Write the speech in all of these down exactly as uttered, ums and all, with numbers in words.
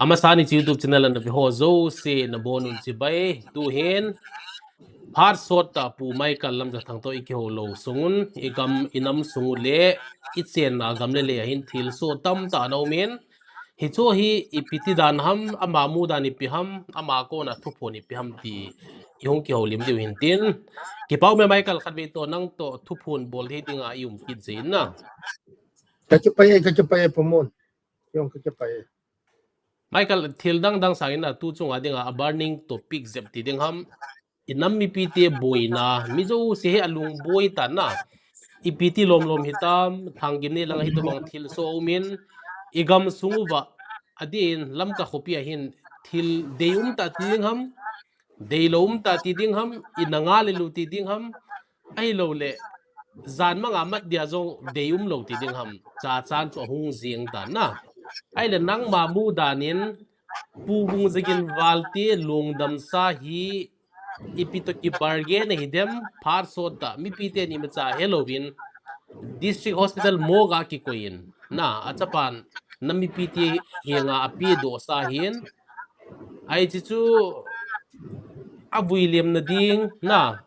Amasan hiche YouTube channel a naveho jouse nabonun chibai. Tuhin phat sot tah Pu Michael Lamjathang toh ikihou lou sungun, igam inam sungu le ichenna gam le lei a hin thilsoh tamtah ana umin, hichu hi ipi ti dan ham, ama mudan ipi ham, ama kona thuphon ipi ham ti ihung kihoulim diu hintin. Kipa ume Michael, khatvei toh nang toh thuphon bol thei dinga ium kit jeh in na. Kakipah e, kakipah e Pu Mon. Kakipah e. Michael, thil dang dang sangin a tu chunga dinga a burning topic jep ti ding ham, inam mipite boina, mi jouse hi alung boi tan na. Ipi ti lom lom hitam, Lhanggimnei langa hitobang thilsoh umin, igam sung uva, adeh in Lamka khopi a hin thil deium tah ti ding ham, deilou um tah ti ding ham, ina nga le lou ti ding ham, ahilouleh jan manga mat dia jong deium lou ti ding ham, chachan chu ahung jeng tan na. Ahile nangma mudan in, Pu Vungzagin Valte lungdamsa hi ipi toh kibargain ahidem, phat sot tah mipiten imacha helouvin, District Hospital morgue a kikoi in na, achapan nam mipite henga apedohsa hin, hiche chu avuilemna ding na,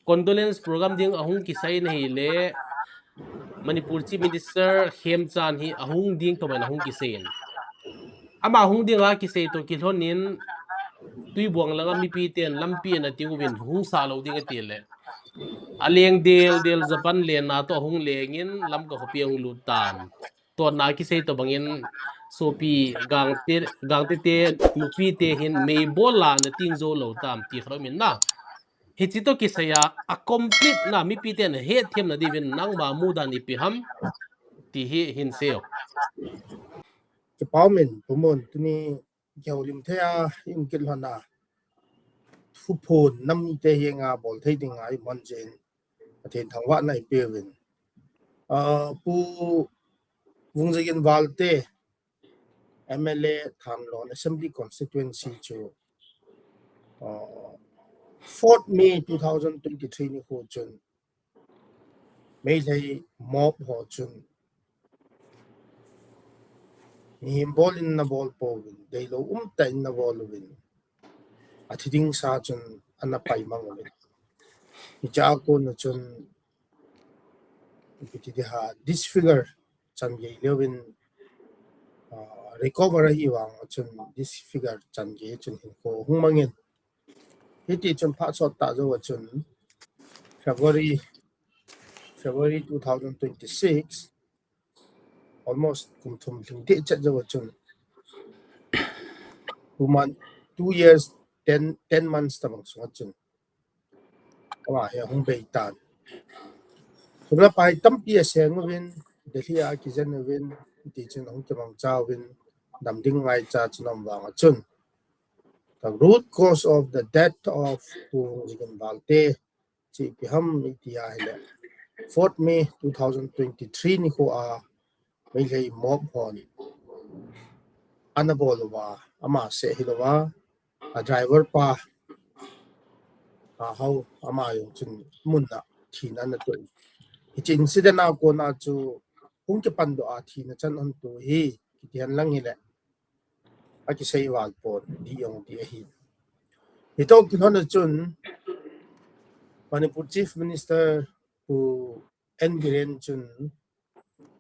condolence program ding ahung kisai in ahile, Manipur Chief Minister Khemchand hi ahung ding toh ahung kisai in. Ama hung dinga kisai toh kilhonin, Tuibuong langa mipiten lampi ana ting uvin hung sah lou ding atile, aleng del del Japan lenna toh ahung lengin Lamka khopi ahung lut tan. Totna kisei tobangin sopi Gangte, Gangte te, nupite hin meibol la na ting jou lou tam ti khat um in na. Hiche toh kisai a, a complete na mipiten hetthemna diuvin nangma mudan ipi ham ti hi hin seiyo. Kipa umin Pu Mon, tuni kihoulim thei a, ium kit lhon a, thuphon nam mite henga bol thei dinga iman jeh in Pathen thangvahna ipeuvin. Ah, Pu Vungzagin Valte, M L A Thanlon Assembly Constituency chu, ah, fourth May two thousand twenty-three nikho chun Meitei mob ho chun mihem bol in ana bol pouvin, deilou umtah in ana bol uvin, athi ding sa chun ana pai mang uvin. Hiche a kon a chun ipi ti ding ham, disfigure chan gei leuvin, ah, recover ahi vang chun disfigure chan gei chun hinkho hung mangin. Hiti chun phat sot tah jou a chun February, February two thousand twenty-six, almost kum thum lhing teh chet jou a chun, two month, two years, ten, ten months tabang sung a chun ama hi ahung bei tan. Thumna pai tampi aseng uvin, Delhi a kijen uvin, ti chun ahung kimangcha uvin, dam ding ngaicha chun aum vang a chun, the root cause of the death of Pu Vungzagin Valte chu ipi ham iti a ahile, fourth May two thousand twenty-three nikho a Meitei mob hon ana bol uva, ama seh hilouva, a driver pa, a hao, ama jong chun mun a thina ana toh. Hiche incident a kon a chu hung kipan doh a thina chan hung toh hi kiti hen lang hile, akisei val pon ding jong ding ahi. Hitoh kilhon a chun Manipur Chief Minister Pu N Biren chun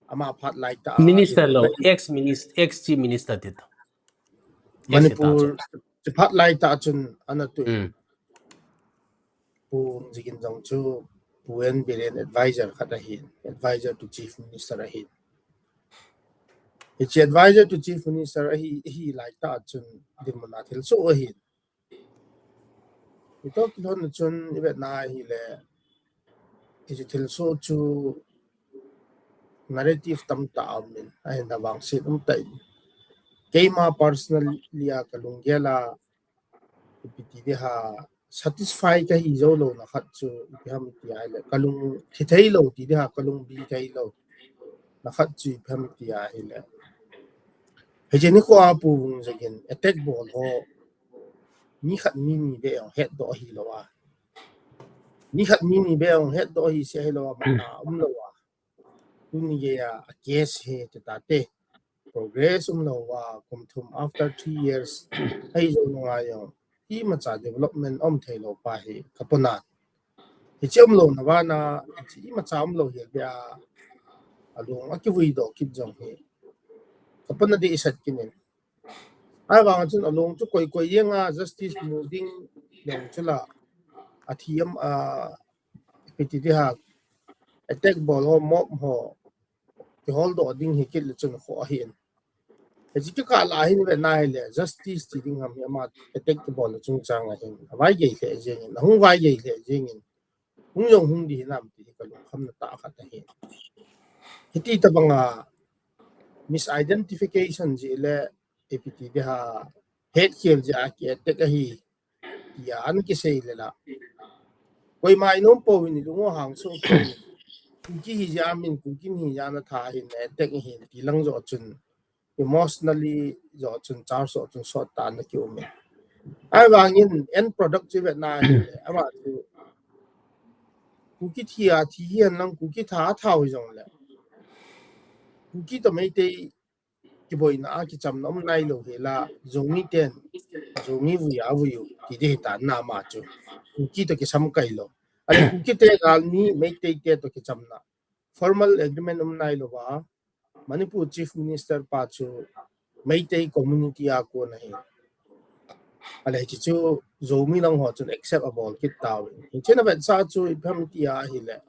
ama phat lai tah a, Minister lou, ex-minister, ex-chief minister ti toh. Manipur, phat lai tah a chun ana toh. Hmm. Pu Vungzagin jong chu Pu N Biren advisor khat ahin, advisor to Chief Minister ahin. Hiche advisor to Chief Minister ahi, ahi lai tah a chun dinmun a thilsoh ahin. Hitoh kilhon a chun ivet na ahile, hiche thilsoh chu narrative tamtah aum in, ahin avangset umtah in. Keima personally a kalunggel a, ipi ti ding ham, satisfy kahi jou louna khat chu ipi ham iti a ahile, kalung thi thei lou ti ding ham, kalung bi thei louna khat chu ipi ham iti a ahile, hiche nikho a Pu Vungzagin attack bol ho, mi khat mi ni beh jong hetdoh ahi lou a. Mi khat mi ni beh jong hetdoh ahi seh hilou a, mana umlou a. Tuni gei a, a case hi ti tate. progress umlou va, kum thum after three years, ahi jou nunga jong, imacha development um theilou pa hi, kapona. Hiche umlouna vana, hiche imacha umlou hel bia, alung akivui doh kit jong hi, kapona ding isat kit in. Ahivang chun alung chu koi koi jeng a justice mu ding jong chu la, athi am a, ipi ti ding ham, attack bol ho, mob ho, kihol doh ding hi kit le chun kho ahin. Hiche kikah lah a hin vet na hile, justice ti ding ham hi ama attack kibol le chungchang a hin, avai gei lheh jeng in, ahung vai gei lheh jeng in, hung jong hung ding hinam ti hi kalungkhamna tah khat ahi. Hiti tabang a misidentification jeh le, ipi ti ding ham, hetkhel jeh a ki attack ahi, tia ana kisei le la, koima inom pouvin, ilung u hangsoh pouvin, Kuki hi jeh a min, Kuki hi jeh a na tha hin, attack hin, ti lang joh chun, emotionally joh chun, charge joh chun, sot tah a ana kium e. Ahivangin end product chu vet na hile, ama chu Kuki thi a thi hihen lang, Kuki tha a tha u hijongle, Kuki toh Meitei kiboina a kichamna um nailou hela, Zomi ten Zomi vui a vui u ti ding hita, ama chu Kuki toh kisamkai lou. Ahile Kuki te gal ni Meitei te toh kichamna formal agreement um nailou va, Manipur Chief Minister pa chu Meitei community a kon ahi. Ahile hiche chu Zomi lang ho chun accept abol kit tauvin. Hiche na vetsah chu ipi ham tia ahile,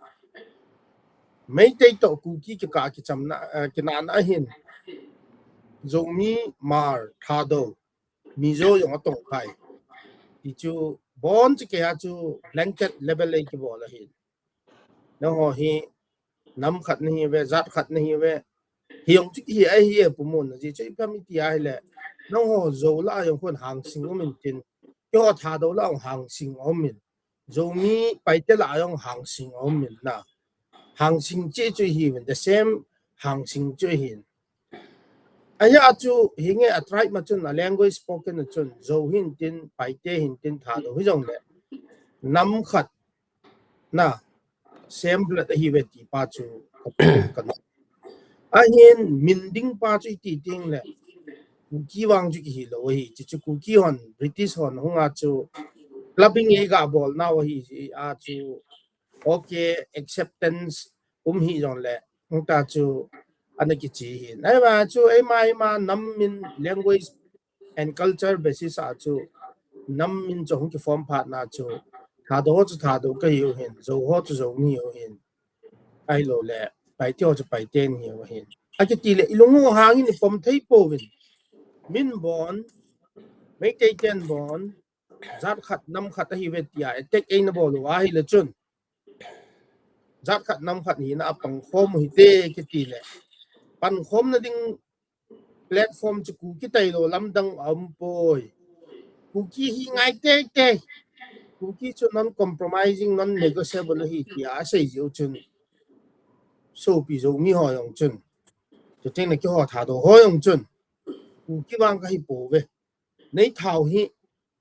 Meitei toh Kuki kikah a kichamna, eh, kinahna ahin, Zomi, Hmar, Thadou, Mizo jong atong khai. Ti chu, bon chu kei a chu blanket level a kibol ahin. Nangho hi nam khat nahiuve, jat khat nahiuve. Hijong chu kihi ahi e, pumona jeh chu ipi ham iti ahile, nangho Zo lah a jong khun hangsing um intin, keiho Thadou lah a jong hangsing um in, Zomi Paite lah a jong hangsing um in na. Hangsing cheh chu ihiuvin, the same hangsing chu ahin. Ahia chu hinge a tribe ma chun, a language spoken a chun, Zo hintin, Paite hintin, Thadou hijongle, nam khat na, same blood ahiuve ti pa chu, ka, ka, ahin min ding pa chu iti teng le, Kuki vang chu kihi lou ahi, chu chu Kuki hon, British hon hunga chu, clubbing eiga bol nau ahi, a chu, okay, acceptance um hijongle, hung ta chu, ana kiche hin. Ahivang chu, eima, eima, nam min, language and culture basis a chu, nam min chu hung kiform phat na chu, Thadou ho chu Thadou kahiu hin, Zo ho chu Zo nahiu hin. Ahilouleh, Paite ho chu Paite nahiu hin. Akiti le, ilung u hangin ipom thei pouvin. Min bon, Meitei ten bon, jat khat, nam khat ahiuve tia, attack eina bol u ahile chun. Jat khat, nam khat hina a pangkhom u hite kiti le. Pankhomna ding platform chu Kuki tailou lamdang aumpoi. Kuki hi ngai teitei. Kuki chu non-compromising, non-negotiable ahi tia asei jeh u chun, sopi Zomi ho jong chun, chuteng le keiho Thadou ho jong chun, Kuki vang kahi pouve. Nei tha u hi,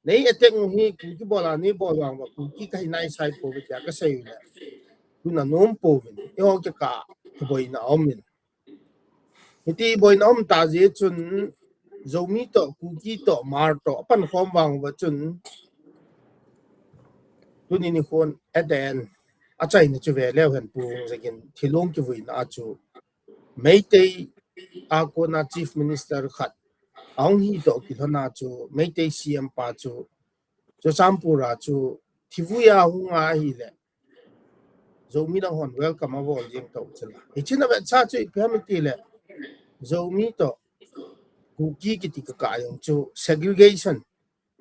nei attack u hi, Kuki bol a nei bol vang uva, Kuki kahi nai sai pouve tia kasei u le, tuna nom pouvin, eiho kikah a boina aumin. Hiti boina um ta jeh chun, Zomi toh, Kuki toh, Hmar toh, apankhom vang uva chun, tuni nikhon, at the end, achaina chu ve leu hen Pu Hungzagin, thilong kivuina a chu, Meitei a kona Chief Minister khat, ahung hi toh kilhon a chu, Meitei C M pa chu, Churachandpur a chu, thivui a hung ahile, Zomi lang hon welcome abol jeng toh chu la. Hiche na vetsah chu ipi ham iti le, Zomi toh, Kuki kiti kikah a jong chu, segregation,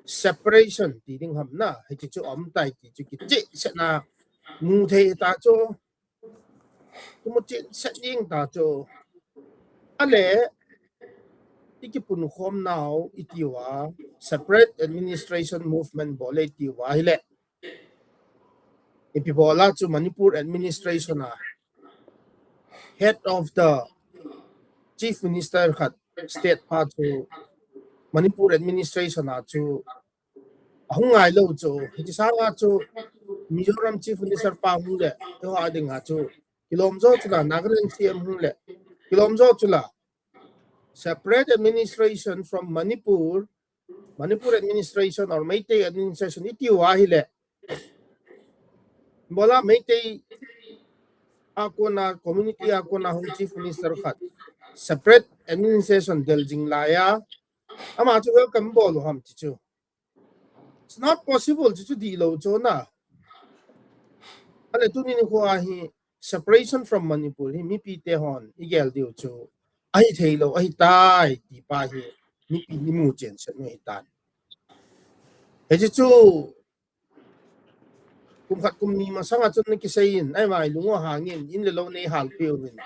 separation ti ding ham na, hiche chu aum tai ti chu kichehsetna mu thei ta chu, kimu chehset ding ta chu. Ale, ikipunkhom nau iti uva, separate administration movement bol e iti uva ahile, ipi bol a chu Manipur administration a, head of the Chief Minister khat state pa chu Manipur administration a chu ahung ngai lou chu, hiti sanga chu Mizoram Chief Minister pa hung le, eiho a dinga chu kilom jo chu la, Nagaland C M hung le, kilom jo chu la, separate administration from Manipur, Manipur administration or Meitei administration iti uva ahile, bola Meitei a kona, community a kona hung chief minister khat separate administration del jing laiya, ama chu welcome bol u ham ti chu. It's not possible chu, chu dihlou chu na. Ale tuni nikho a hi separation from Manipur hi mipite hon igel diu chu ahi theilou ahitai ti pa hi mipi ni mu chen set nu hitan. Hiche chu kum khat kum ni masanga chun na kisei in, ahivang ilung u hangin, in le lou nei halpeh uvin,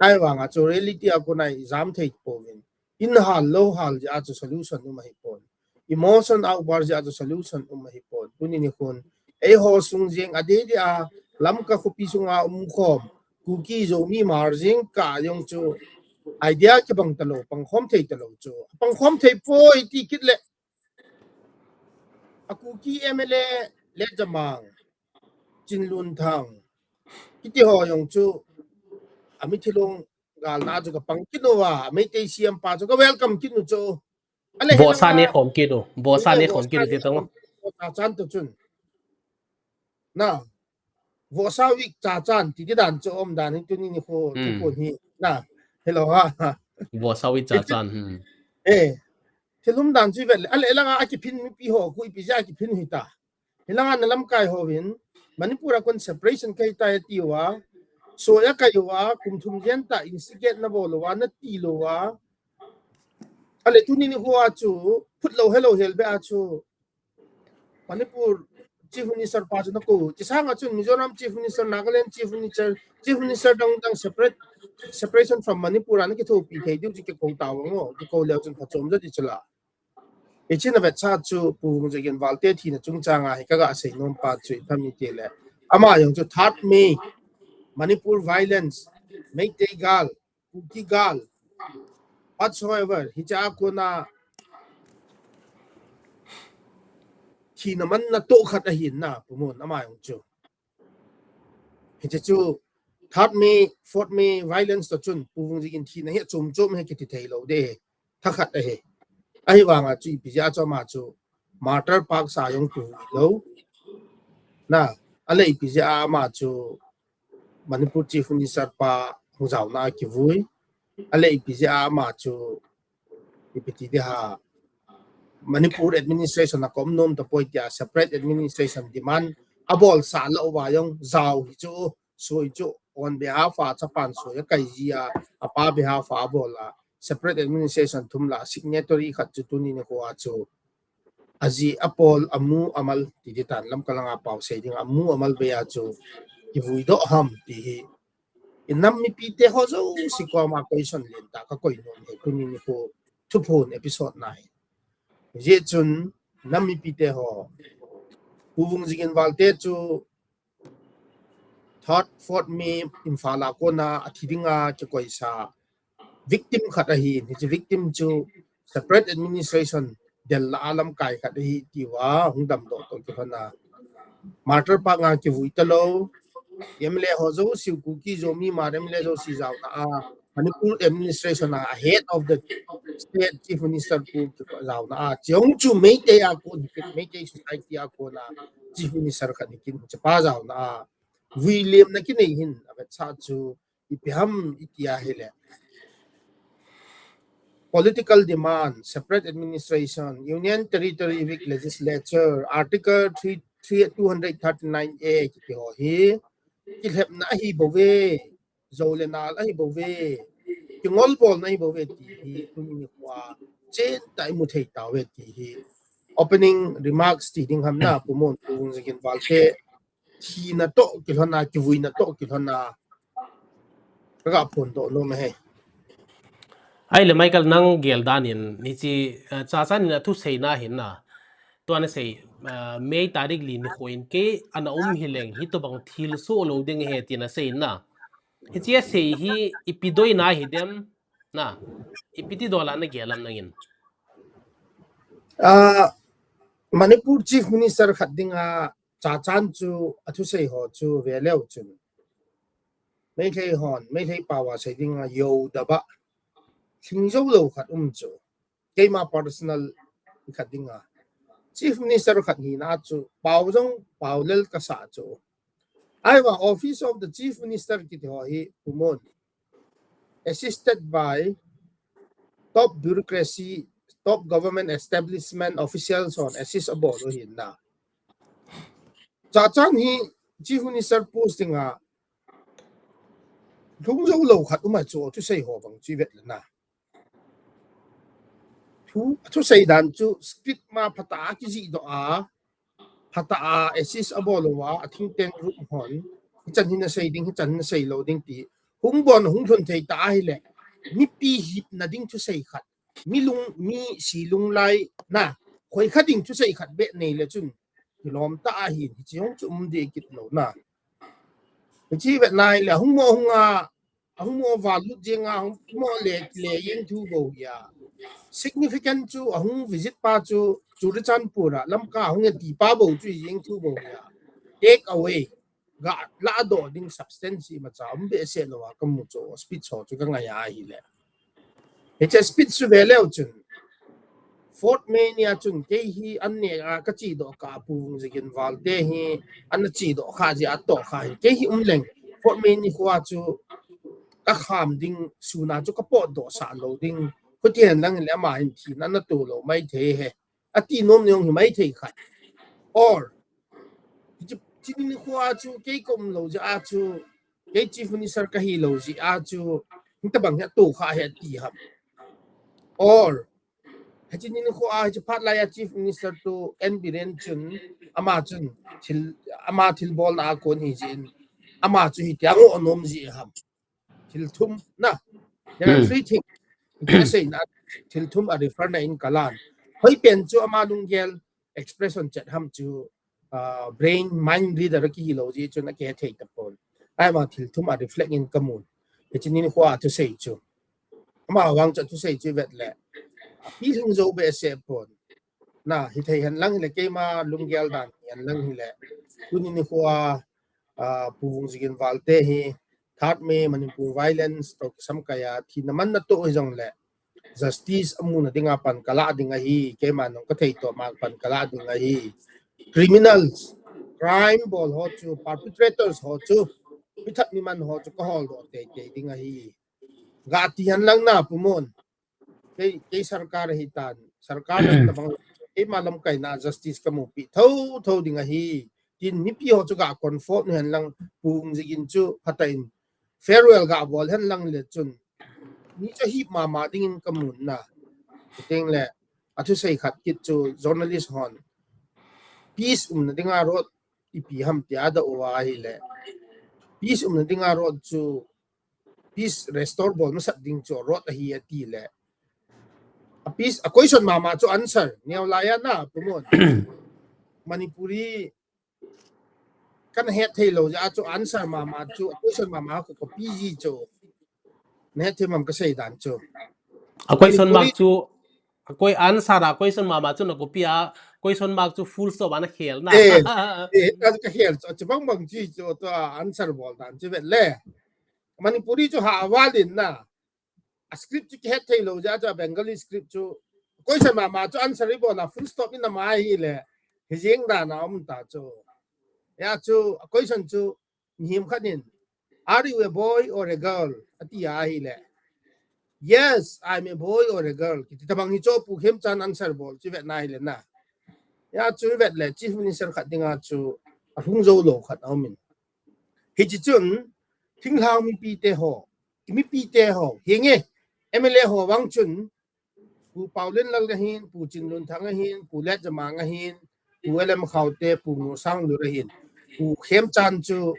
ahivanga chu reality a kona ijam thei pouvin, in hal lou hal jeh a chu solution um ahipon, emotion outburst jeh a chu solution um ahipon. Tuni nikhon eiho sung jeng adeh deh a Lamka khopi sunga umkhom Kuki Zomi Hmar jeng kah jong chu idea kibang talou, pangkhom thei talou chu, pangkhom thei poi ti kit le a Kuki M L A Letjamang, Chinlunthang kiti ho jong chu ami thilong galna chu kapang kit uva, Meitei C M pa chu ka welcome kit u chu. Ale vohsa nekhom kit u, vohsa nekhom kit u ti tong. Chachan to chun na, vohsa week chachan ti ti dan chu um dan hi tuni nikho, hmm, ti kon hi na. Hello ha. Vohsa week chachan, hmm. Eh, thil um dan chu vet le, ale langa akiphin mipi ho khu ipi jeh a kiphin hita. Hilanga na lamkai hovin Manipur a kon separation kahi tai ti uva, soh a kai uva, kum thum jen ta instigate na bol uva, na ti lou uva. Ale tuni nikho a chu phut lou helou hel be a chu Manipur Chief Minister pa chu na kou. Chi sanga chun Mizoram Chief Minister, Nagaland Chief Minister, Chief Minister dang dang separate, separation from Manipur a na kithopi thei diu chu kikou tao ngo, kikou leu chun phachom jat ti chu la. Hiche na vetsah chu Pu Vungzagin Valte thina chungchang a hi ka ga sei nom pa chu ipi ham itile, ama jong chu third May Manipur violence, Meitei gal, Kuki gal, whatsoever, hiche a kona thina manna toh khat ahin na, Pu Mon, ama jong chu. Hiche chu third May, fourth May violence to chun Pu Vungzagin thina hi chom chom hi kiti thei lou ding, thakhat ahi. Ahivanga chu ipi jeh a chu ama chu Martyr Park sa jong kivui lou na, ale ipi jeh a ama chu Manipur Chief Minister pa hung jaona a kivui, ale ipi jeh a ama chu ipi ti ding ham, Manipur administration a ka um nom tapoi tia separate administration demand abolsah lou uva jong jao hi chu, soi chu on behalf a chapan soi a kai ji a, apa behalf a abol a, separate administration thum la signatory khat chu tuni nikho a chu aji apol amu amal ti ti tan, Lamka langa pao sei ding amu amal bei a chu kivui doh ham ti hi. I nam mipite ho jouse koma question lentah ka koi nom hi tuni nikho thuphon episode na hi. Hijeh chun nam mipite ho, Pu Vungzagin Valte chu third, fourth May Imphal a kona athi dinga kikoisa victim khat ahi, hiche victim chu separate administration del la a lamkai khat ahi ti uva hung damdoh toh kilhon a Martyr Park a kivui talou, M L A ho jouse, Kuki Zomi Hmar M L A jouse jaona a, Manipur administration a head of the state Chief Minister pu jaona a, chujong chu Meitei a kon hi, Meitei society a kona Chief Minister khat hi kin, chapa jaona a vuilemna kinei hin avetsah chu ipi ham iti ahile, political demand, separate administration, union territory with legislature, Article three, three, two hundred thirty-nine A kiti ho hi kilhepna ahi bouve, jou le nal ahi bouve, kingolbolna ahi bouve ti hi tuni nikho a chentah imu thei tauve ti hi opening remarks ti ding ham na, Pu Mon, Pu Vungzagin Valte thina toh kilhon a, kivuina toh kilhon a kaga phondoh nom ahi. Ahile Michael, nang gel dan in hiche, eh, Chachan in athuseina hin na, tua nasei, eh, May tarik li nikho in kei ana um hileng hitobang thilsoh lou ding ahi tin asei na. Hiche asei hi ipi doina hidem na, ipi ti dola nagel am nangin? Ah, Manipur Chief Minister khat dinga Chachan chu athusei ho chu veleu chun, Meitei hon, Meitei pao a sei dinga youdaba, lhingjou lou khat um chu. Keima personal khat dinga. Chief Minister khat hina chu, pao jong, pao lel kasa chu. Ahivang Office of the Chief Minister kiti ho hi, Pu Mon, assisted by top bureaucracy, top government establishment officials hon assist abol u ahin na. Chachan hi Chief Minister post dinga lhung jou lou khat um a chu, thusei ho bang chu i vet le na. Thu, thusei dan chu script ma phatah a kijih doh a, phatah a assist abol uva, a think tank group hon, hichan hin asei ding, hichan hin asei lou ding ti hung bon, hung lhun thei ta ahile, mipi hipna ding thusei khat, mi lung, mi si lunglai na, khoi kha ding thusei khat beh nei le chun, kilom ta ahin, hichi hung chu um ding kit lou na. Hichi vet nai le, hung mo hung a, ahung mo valut jeng a, ahung mo le, le jeng thu bou hi a. Significant chu, ahung visit pa chu, Churachandpur a, Lamka ahung e ti pa bou chu jeng thu bou hi a. Take away, ga ladoh ding substance imacha um behseh lou a, kamu chu speech ho chu kangai a ahile. Hiche speech chu ve leu chun, Fourth May nia chun kei hi an neh a kache doh kah a Pu Vungzagin valte hi ana che doh kha jeh a toh kha hi. Kei hi um leng Fourth May nikho a chu kakham ding, sun a chu kapotdoh sah lou ding. Hiti hen lang le ama hin thina ana to lou maithei e, ati nom jong hi maithei khat. Or, hiche, hiche nikho a chu kei kaum lou jeh a chu, kei Chief Minister kahi lou jeh a chu, hitabang hi ato kha hi ati ham. Or, hiche nikho a, hiche phat lai a Chief Minister tu N Biren chun, ama chun, thil, ama thilbolna a kon hi jeh in, ama chu hitia angoh nom jeh ham. Thil thum na. There are three things. Hitia seina, thil thum a refer na in kalan. Hoi pen chu ama lunggel expression chet ham chu, ah, brain, mind reader kihi lou jeh chun akihe thei tapon. Ahivang thil thum a reflect in kamun. Hiche nikho a thusei chu. Ama vang chu thusei chu vet le. Pi lhing jou behseh pon. Na, hithei hen lang hile keima lunggel dan hi hen lang hile. Tuni nikho a, ah, Pu Vungzagin valte hi, Third May Manipur violence toh kisam kai a, thina manna toh hijong le, justice amuna dinga pan kalah ding ahi, keima nong kathei toh ma pan kalah ding ahi. Criminals, crime bol ho chu, perpetrators ho chu, mithat miman ho chu kahol doh teitei ding ahi. Ga ti hen lang na Pu Mon. Kei, kei sarkar ahi tan, sarkar lang tabang, keima lamkai na justice kamupi thotho ding ahi. Tin mipi ho chu ga comfort nu hen lang Pu Vungzagin chu phatah in farewell ga bol hen lang le chun. Mi chu hip mama dingin kamun na. Chuteng le, athusei khat kit chu journalist hon peace umna dinga road ipi ham tia adoh uva ahile. Peace umna dinga road chu, peace restore bol masat ding chu road ahi ati le. A peace, a question mama chu answer. Neo lai a na, Pu Mon. Manipuri kana het thei lou jeh a chu answer mama chu, a question mama ko, ko P G chu. Na het thei mam kasei dan chu. A question mark chu, a koi answer a question mama chu na copy a, question mark chu full stop ana khel na. Eh, eh, ka, kakhel chu, chu bang bang chi chu, to answer bol dan chu vet le. Manipuri chu ha valin na. A script chu kihet thei lou jeh a chu a Bengali script chu. Question mama chu answer ibol a full stop in ama ahile. Hijeng dan a um ta chu. Hia chu, a question chu, mihem khat in, "Are you a boy or a girl?" ati ahile. "Yes, I'm a boy or a girl." Kiti tabang hi chu Pu Khemchand answer bol chu vet nai le na. Hia chu vet le Chief Minister khat dinga chu alhung jou lou khat aumin. Hichi chun, thinglhang mipi te ho, mipi te ho, hinge, M L A ho vang chun, Pu Paolienlal ahin, Pu Chinlunthang ahin, Pu Letjamang ahin, Pu L M Khaute, Pu Ngursanglur ahin, Pu Khemchand chu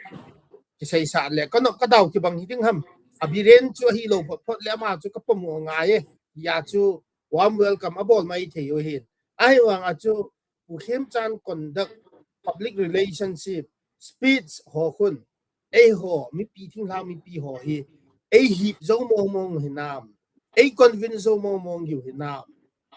kiseisah le, kanop kadau kibang hi ding ham. A Biren chu ahilou phot phot le ama chu kapomo ngai e. Hia chu warm welcome abol maithei u ahin. Ahivang a chu Pu Khemchand conduct public relationship speech ho khun. Eiho, mipi thinglhang mipi ho hi. Eihip jou mong mong hinam. Ei convince jou mong mong u hinam.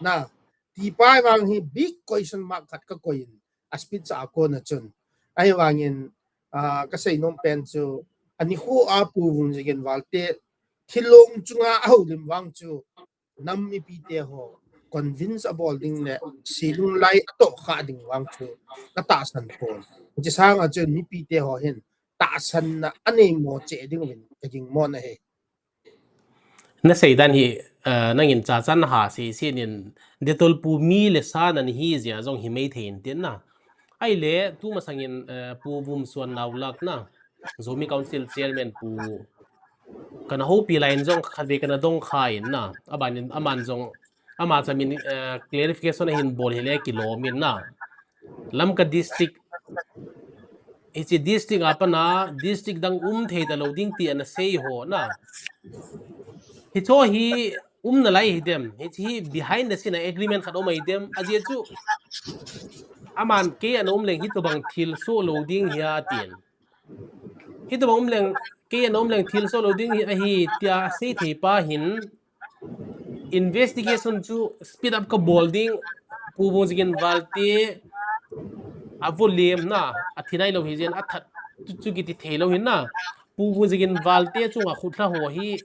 Na, ti pa vang hi big question mark khat kakoi in. A speech a kona chun. Ahivangin, ah, kasei nom pen chu, anikho a Pu Vungzagin valte thilong chunga ahoulim vang chu nam mipite ho convince abol ding le, silung lai atoh kha ding vang chu katahsan pon. Hiche sanga chun mipite ho hin tahsanna anei mo cheh ding uvin kaging mo ahi. Nasei dan hi, eh, nangin chachan ha sisi nin Dettol pu mi le sa nahi jia jong hi mai thei in tin na. Ahile, tumasangin, eh, Pu Vumsuan Naulak na, Zomi Council Chairman pu, kana houpi lai in jong khatvei kana dong kha in na. Abanin, aman jong, ama chamin, eh, clarification ahin bol hile kilom in na. Lamka district, hiche district a pat na, district dang um thei talou ding ti ana sei ho na. Hicho hi um nalai hidem, hiche hi behind the scene a agreement khat um ahidem, ajeh chu aman kei ana um leng hitobang thil soh lou ding hi atin. Hitobang um leng, kei ana um leng thil soh lou ding hi ahi tia asei thei pa hin, investigation chu speed up kabol ding, Pu Vungzagin valte, avolem na, athi nailou hijeh in athat chu, chu kiti thei lou hin na. Pu Vungzagin valte chunga khut lha ho hi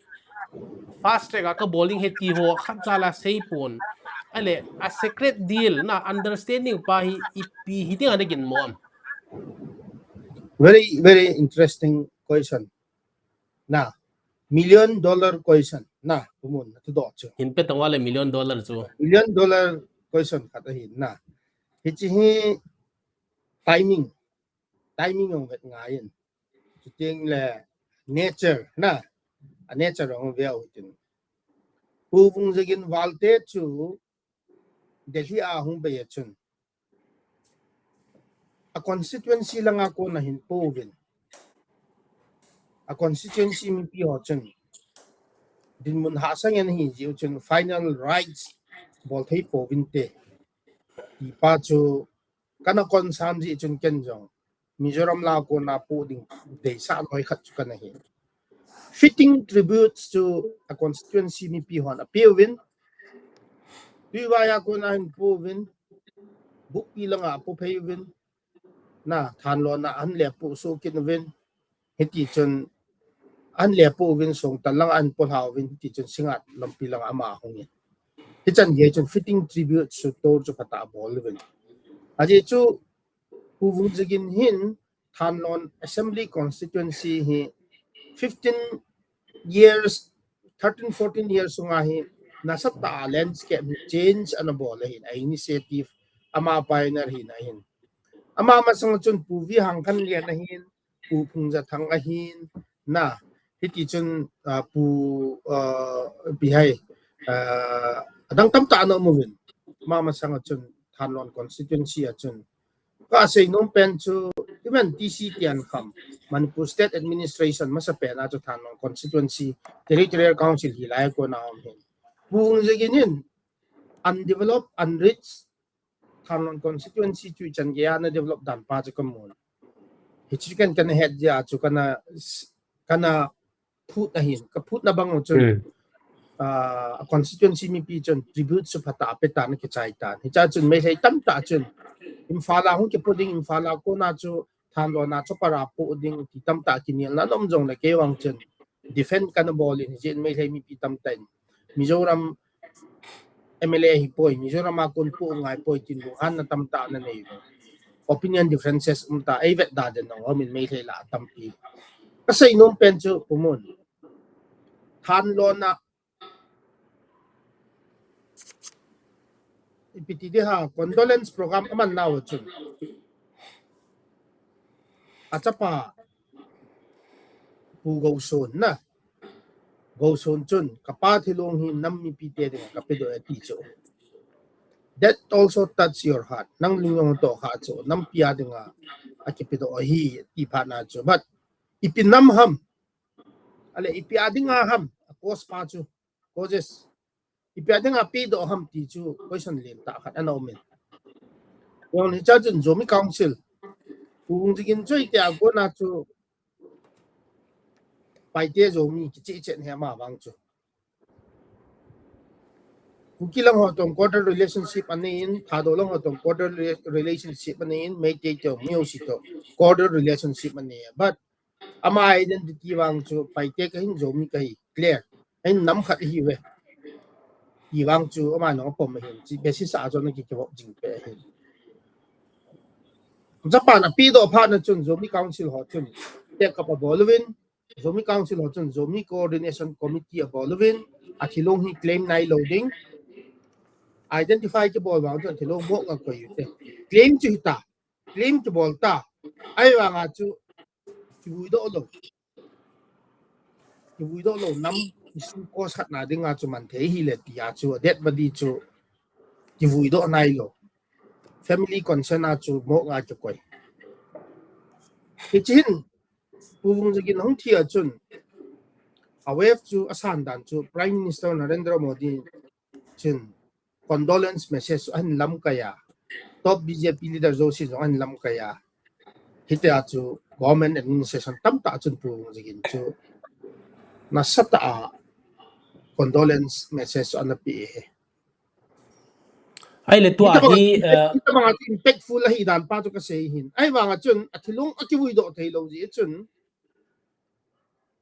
fast track a kabol ding ahi ti ho khatcha la sei pon. Ahile, a secret deal na understanding pa hi ipi hi ding ana gin mo am? Very, very interesting question. Na, million dollar question. Na, Pu Mun, na thudoh chu. Hin pe tong uva le million dollar chu. Million dollar question khat ahi na. Hiche hi timing. Timing jong vet ngai in. Chuteng le nature na. A nature jong ve u hitin. Pu Vungzagin valte chu Delhi a hung bei a chun, a constituency langa kona hin pouvin, a constituency mipi ho chun dinmun hahsa ngen ahi jeh u chun final rights bol thei pouvin te, ti pa chu kana concern jeh chun ken jong Mizoram la kona po ding deisah loi khat chu kana hi. Fitting tributes chu a constituency mipi hon apeuvin, Tuivai a kona hin pouvin, Bukpi langa apo phei uvin, na, Thanlon a ahin le po soh kit uvin, hiti chun ahin le po uvin, Songtal langa ahin po lha uvin, hiti chun Singngat lampi langa ama ahung in. Hichan gei chun fitting tributes chu tor chu phatah abol uvin. Ajeh chu Pu Vungzagin hin Thanlon Assembly Constituency hi fifteen years, thirteen, fourteen years sunga hi nasatah a landscape hi change ana bol ahin, a initiative ama pioneer hina hin. Ama masang chun Pu V Hangkhanlian ahin, Pu Phungzathang ahin, na, hiti chun, ah, Pu, ah, Bihai, ah, adang tamtah ana um uvin. Ama masang chun Thanlon constituency a chun Ka sei nom pen chu, even T C Tiankham, Manipur State Administration, masa pen a chu Thanlon Constituency, Territorial Council hi lai a kona um hin. Pu Vungzagin in, undeveloped, unreached, Thanlon Constituency chu ichan gei a ana develop dan pa chu kamun. Hichu ken kana het jeh a chu kana, kana phut ahin, ka phutna bang u chun, hmm, ah, a constituency mipi chun tribute chu phatah a pe tan kichai tan. Hicha chun Meitei tamtah chun Imphal a hung kipo ding, Imphal a kona chu Thanlon a chopper a po ding ti tamtah kinelna ana um jongle kei vang chun defend kana bol in, hijeh in Meitei mipi tamtah in Mizoram M L A hi poi, Mizoram a kon po ngai poi tin lunghanna tamtah ana nei. Opinion differences um ta, ei vet da den nong, hom in Meitei la tampi. Ka sei nom pen chu, Pu Mun, Thanlon a, ipi ti ding ham, condolence program aman nau chun, achapa Pu Goson na, Goson chun, "Kapa thilong hi nam mipite dinga kapedoh e," ati chu. That also touch your heart. Nang lung jong toh kha chu, nampi a dinga akipedoh ahi, ti phat na chu. But ipi nam ham, ahile ipi a dinga ham, a cause pa chu, causes. Ipi a dinga pedoh ham ti chu question lentah khat ana um in. Jong ni cha chun Zomi Council, Pu Vungzagin chu itia kona chu Paite Zomi kicheh cheh ahi ama vang chu. Kuki lang ho tong cordial relationship anei in, Thadou lang ho tong cordial rela-, relationship anei in, Meitei tong, Miao si tong cordial relationship anei. But ama identity vang chu Paite kahin, Zomi kahi, clear. Ahin nam khat ahiuve. Ti vang chu ama nong apom ahin, chi basis a chu ana kikivop jing pe ahin. Japan a pido phat na chun Zomi Council ho chun take up abol uvin, Zomi Council ho chun Zomi Coordination Committee abol uvin, athilong hi claim nailou ding. Identify kibol vang chun athilong mo nga koi ute. Claim chu hita, claim kibol ta. Ahivang a chu kivuidoh lou. Kivuidoh lou nam issue cause khat na dinga chu man thei hile tia chu dead body chu kivuidoh nailou. Family concern a chu mo nga kikoi. Hichi hin Pu Vungzagin hung thi a chun a wave chu asan dan chu Prime Minister Narendra Modi chun condolence message ahin lamkai a, top B J P leader jouse jong ahin lamkai a, hitia chu government administration tamtah chun Pu Vungzagin chu nasatah a condolence message ana pe e. Ahile tua hi, eh, hitabang a chu impactful ahi dan pa chu kasei hin. Ahivang a chun athilong akivuidoh theilou jeh chun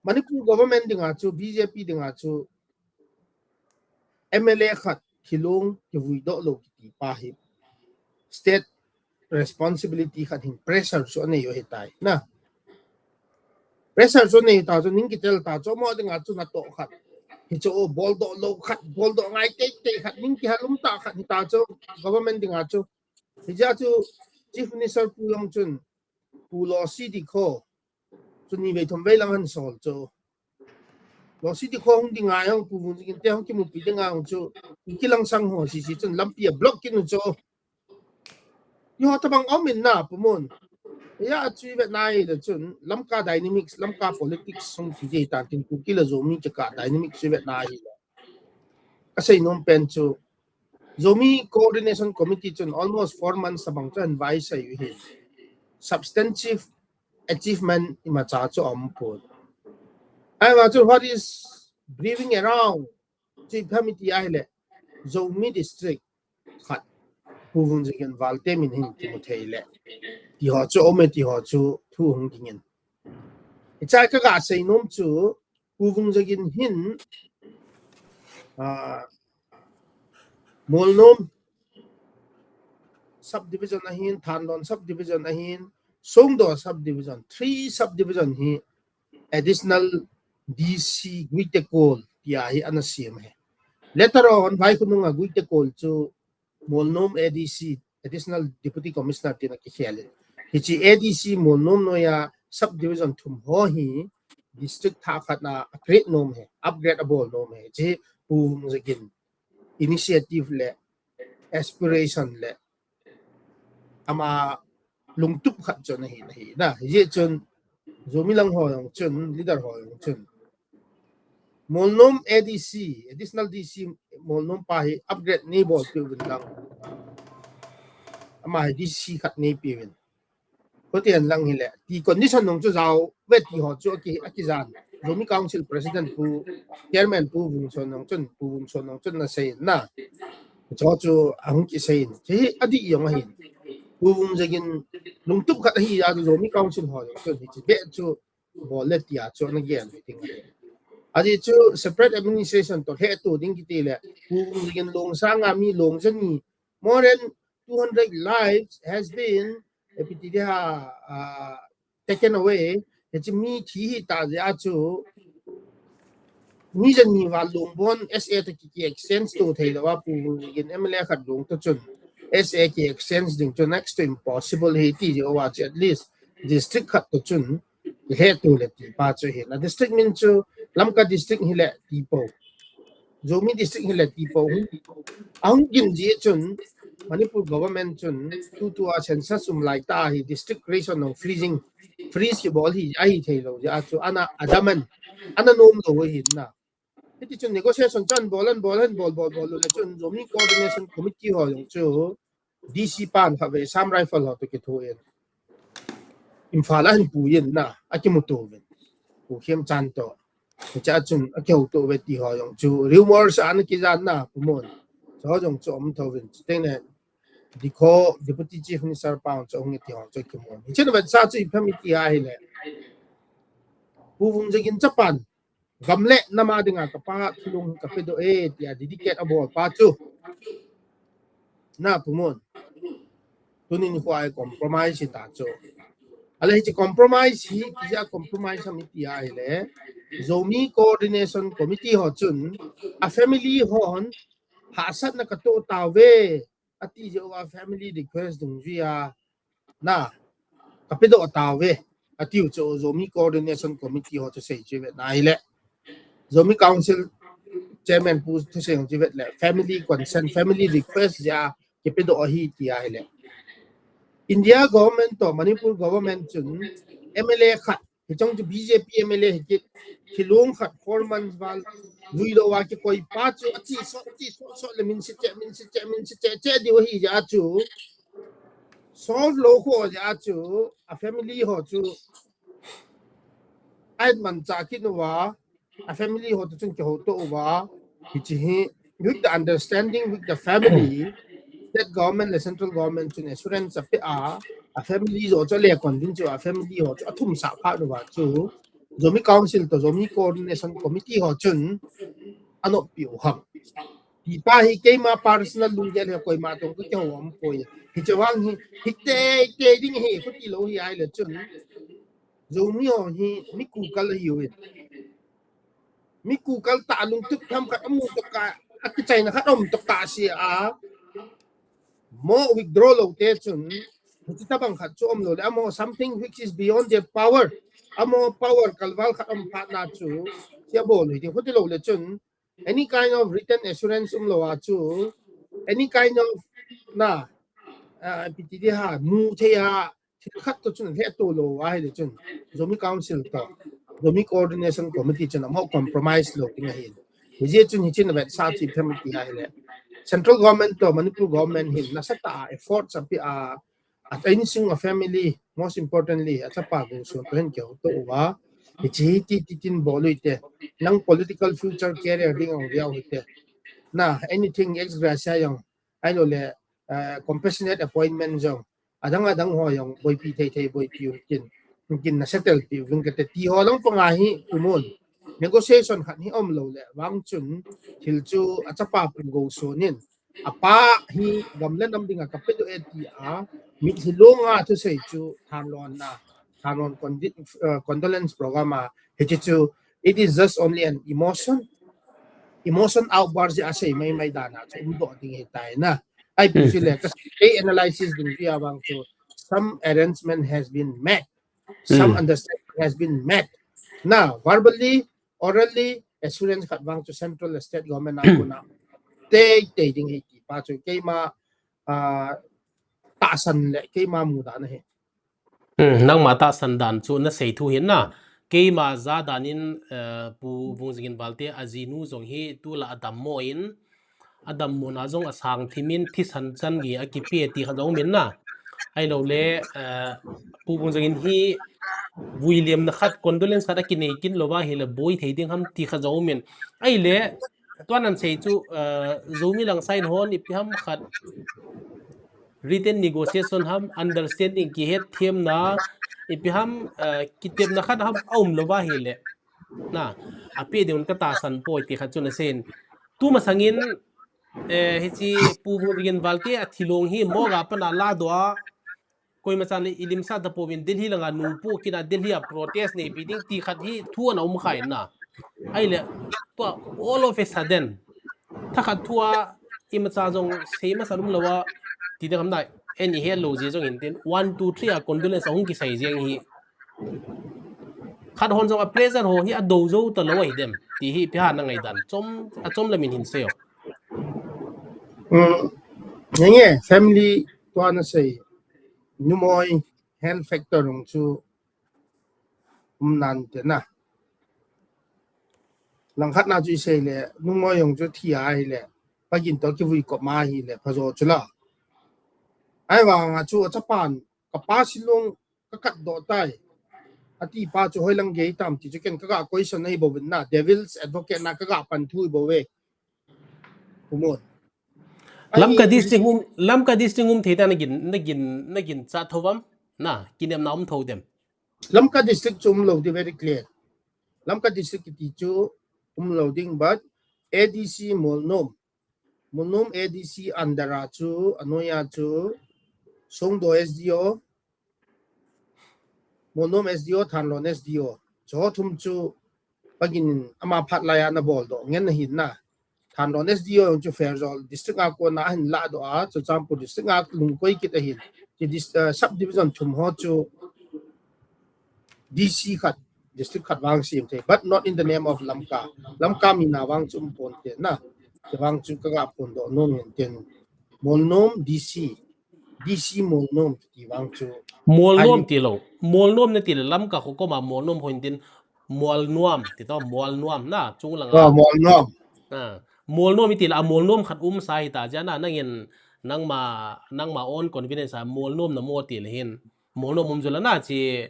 Manipur government dinga chu, B J P dinga chu, M L A khat thilong kivuidoh lou kiti pa hi state responsibility khat hin pressure chu anei u ahitai na. Pressure chu anei ta chu ning kitel ta chu, mo dinga chu natoh khat. Hichu boldoh lou khat, boldoh ngai teitei khat, ning kihalum ta khat hita chu government dinga chu. Hijeh a chu Chief Minister pu jong chun Pu Losidi kho chu ni vei thum vei lang ahin sol chu. Losidi kho hung ding ngai hung Pu Vungzagin te hung kimupi ding ngai hung chu. Kilangsang ho sisi chun lampi a block kit u chu. Hiho tabang aum in na Pu Mon. Hia chu ivet nai le chun Lamka dynamics, Lamka politics hung kiti tan tin Kuki le Zomi kikah dynamics chu ivet nai le. Kasei nom pen chu Zomi Coordination Committee chun almost four months tabang chu ahin vaisai u ahin. Substantive achievement imacha chu aumpon. Ahivang chun what is brewing around chu ipi ham iti ahile Zomi district khat Pu Vungzagin valte min hin kimu thei le. Tiho chu aume, tiho chu thu hung dingin. Hichea kaga sei nom chu Pu Vungzagin hin, ah, Molnom subdivision ahin, Thanlon subdivision ahin, Songdo subdivision, three subdivision hi additional D C Guitekol tia hi ana sem e. Later on, Vaikhununga Guitekol chu Molnom A D C, Additional Deputy Commissioner tina kikhel e. Hiche A D C Molnom noiya subdivision thum ho hi district thah khat na a create nom e, upgrade abol nom e. Hiche Pu Vungzagin initiative le aspiration le ama lungtup khat chu ana hi, ana hi na. Hijeh chun Zomi lang ho jong chun, leader ho jong chun Molnom A D C, Additional D C Molnom pa hi upgrade nei bolpeh uvin lang. Ama hi D C khat neipeh uvin. Khuti hen lang hile. Ti condition nung chu jao ve ti ho chu aki, akijan. Zomi Council President pu, Chairman Pu Vungchon nung chun, Pu Vungchon nung chun ana sei na. Chu chu ahung kisei in. Chu hi adih jong ahin. Pu Vungzagin lungtup khat ahi a chu Zomi Council ho jong chun hiche beh chu bol le tia chu ana gen ding ahi. Ajeh chu separate administration toh lhehto ding kiti le, Pu Vungzagin long sanga mi long jani, more than two hundred lives has been, ipi ti ding ham, ah, taken away. Hiche mi thi hita jeh a chu mi jani val long bon S A toh ki, ki exchange to thei lou a, Pu Vungzagin M L A khat long toh chun S A ki exchange ding chu next to impossible ahi ti jeh uva chu at least district khat toh chun lhehto le ti pa chu ahi. A district min chu Lamka district hile ti pou, Zomi district hile ti pou. Ahung gin jeh chun Manipur government chun tutua census um laitah a hi district creation nung freezing, freeze kibol hi ahi thei lou jeh a chu ana adamant, ana nom lou ahi na. Hiti chun negotiation chu ana bol, ana bol, ana bol, bol, bol le chun Zomi Coordination Committee ho jong chu D C pan khatvei Assam Rifle ho toh kithoin Imphal a ahin puiyin na, akimuto uvin. Pu Khemchand toh. Hichea chun akihouto uve ti ho jong chu rumors a ana kijan na, Pu Mon. Chu ho jong chu aumtho uvin. Chuteng le Dikho Deputy Chief Minister pa jong chu ahung e ti ho chu kimun. Hichun vetsah chu ipi ham iti ahile, Pu Vungzagin chapan Gam le nam a dinga kapa thilong kapedoh e, tia dedicate abol pa chu. Na Pu Mun. Tunin hiche compromise hita chu. Ahile hiche compromise hi, hiche compromise ham iti ahile, Zomi Coordination Committee ho chun, a family hon, hahsatna kato tauve, ati jeh uva family request dungjuiya, na, kapedoh tauve, atiu chu Zomi Coordination Committee ho chu sei chu ve na ahile. Zomi Council Chairman Pu Thusei chu ve le, family consent, family request jeh a kipedoh ahi ti ahile. India government toh Manipur government chun M L A khat, hichung chu B J P M L A hi kit, thilong khat four months val, vui lou a kikoi pa chu, achi sot, achi sot, sot le min se che, min se che, min se che, che diu ahi jeh a chu, solve lou kho jeh a chu, a family ho chu, ahin manchah kit uva, a family ho toh chun kihouto uva, hiche hi, with the understanding with the family, state government le central government chun assurance ape a, a family joh chu ale convince chu a family ho chu athumsah phat uva chu, Zomi Council toh Zomi Coordination Committee ho chun, anoppi u ham. Ti pa hi keima personal lunggel hi koima toh kakihou umpoi. Hiche vang hi, hi tei, tei ding hi, khuti lou hi ahile chun. Zomi ho hi, mi kukal ahiuvin. Mi kukal tah lungtup tham khat amu tokah, akichaina khat aum tokah seh a. Mo withdraw lou te chun, hiche tabang khat chu umlou le, amaho something which is beyond their power. Amaho power kalval khat um phat na chu, tia bol hi ding, khuti lou le chun, any kind of written assurance umlou a chu, any kind of, na, ah, ipi ti ding ham, mu thei a, thil khat toh chun hetto lou ahile chun, Zomi Council toh, Zomi Coordination Committee chun amaho compromise lou ding ahin. Hijeh chun hichun avetsah chu ipi ham iti ahile, central government toh Manipur government hin nasatah a effort ape a, a insung a family, most importantly, achapa Gouson toh hin kihouto uva, hiche hi ti, ti tin bol u hite, nang political future career ding ahung veu hite. Na, anything ex gratia jong, ahilou le, eh, compassionate appointment jong, adang adang ho jong boipi thei thei boipi u hitin, hitin na settle pi uvin kate ti ho lang panga hi Pu Mun. Negotiation khat hi umlou le vang chun, thil chu achapa Pu Gouson in, apa hi gam le nam dinga kapedoh e tia, mitlhi longa thusei chu thanlon na, thanlon condi-, uh, condolence program a, hiche chu, it is just only an emotion, emotion outburst jeh a sei mai mai dan a chu umdoh ding ahitai na. Ipi chu le, kasei analysis ding tia vang chu, some arrangement has been made, some understanding has been made. Na, verbally, orally, assurance khat vang chu central le state government a kona tei tei ding ahi ti pa chu keima, ah, tahsan le keima mudan ahi. Hmm, nangma tahsan dan chu nasei thu hin na. Keima ja dan in, eh, Pu Vungzing in Valte ajinu jong hi tulai adammo in, adammo na jong asang thim in thisan chan gei akipe ti khat jong um in na. Ahilou le, eh, Pu Vungzing in hi vuiliemna khat, condolence khat akinei kit lou va ahile boi thei ding ham ti khat jong um in. Ahile, tua nasei chu, eh, Zomi lang side hon ipi ham khat written negotiation ham, understanding, kihethemna, ipi ham, eh, kitepna khat ham aum lou va ahile, na, ape ding un katahsan poi ti khat chu nasei in. Tumasang in, eh, hiche Pu Vungzing in Valte athilong hi morga pana ladoh a, koima chan ilimsah tapouvin Delhi langa nungpu kina Delhi a protest neipi ding ti khat hi thu ana um kha in na. Ahile, tua all of a sudden, thakhat thua imacha jong sei masa um lou a, ti ding ham na, ani helou jeh jong in tin, one, two, three a condolence ahung kisei jeng hi. Khat hon jong a pressure ho hi adou jou talou ahi dem. Ti hi ipi ham na ngaidan. Chom, achom le min hin sei o. Um, nge, family tua nasei. Numei health factor jong chu um nante na. Langkhat na chu isei le, numei jong chu thi ahile, pagin toh kivui kop ma ahile, phajo chu la. Ahivang a chu achapan, kapa silong kakatdoh tai. Ati pa chu hoilang gei tam ti chu ken kaga question ahi bouvin na, devil's advocate na kaga pan thu ahi bouve. Pu Mun. Lamka district um, Lamka district um thei ta nagin, nagin, nagin cha tho vam, na, kinepna um tho dem. Lamka district chu um lou ti very clear. Lamka district kiti chu umlou ding, but A D C Molnom, Molnom A D C under a chu anoiya chu Songdo S D O, Molnom S D O, Thanlon S D O, chu thum chu pagin ama phat laiya ana boldoh ngen ahin na. Thanlon S D O jong chu Pherzawl district a kona ahin ladoh a, Churachandpur district a lungkoi kit ahin. Chu dis-, uh, subdivision thum ho chu D C khat, district khat vang sem thei, but not in the name of Lamka. Lamka mina vang chu um ponte na. Chu vang chu kaga phondoh nom ngen tin, Molnom D C, D C Molnom kiti vang chu. Molnom ti lou. Molnom nati le Lamka kho koma Molnom hon tin, Molnom ti to, Molnom na, chung langa. Ah, Molnom. Ah, Molnom iti le, a Molnom khat umsa hita jeh a na, nangin, nangma, nangma own convenience a Molnom namo ti le hin. Molnom um jula na chi.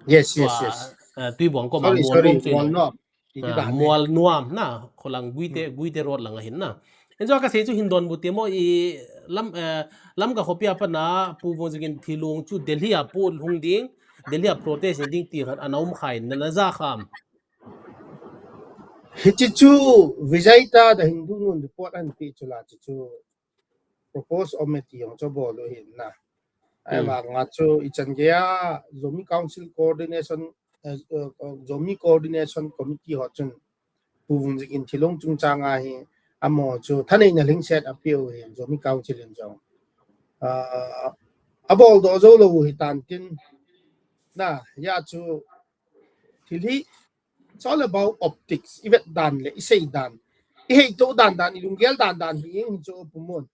Yes, yes, yes. Ah, Tuibuong koma Molnom chu. Molnom. Molnom na, kholang Guite, Guite Road lang ahin na. Injo kasei chu hin donbut temo i Lam, eh, Lamka khopi a pat na Pu Vungjigin thilong chu Delhi a pu hung ding, Delhi a protest ding ti khat ana um khan na, naja kham. Hichi chu Vijay ta the Hindu nun report ahin pe chu la chu chu propose om e ti jong chu bol u ahin na. Ai vang a chu ichan geiya Zomi Council Coordination, eh, eh, Zomi Coordination Committee ho chun Pu Vungjigin thilong chungchang a hi amaho chu thaneina lhingset apeh u ahin Zomi Council in jong. Ah, aboldoh jou lou u hitan tin na, hia chu thil hi it's all about optics. I vet dan le i sei dan, i heito dan dan, i lunggel dan dan hi jeng hi chu Pu Mon.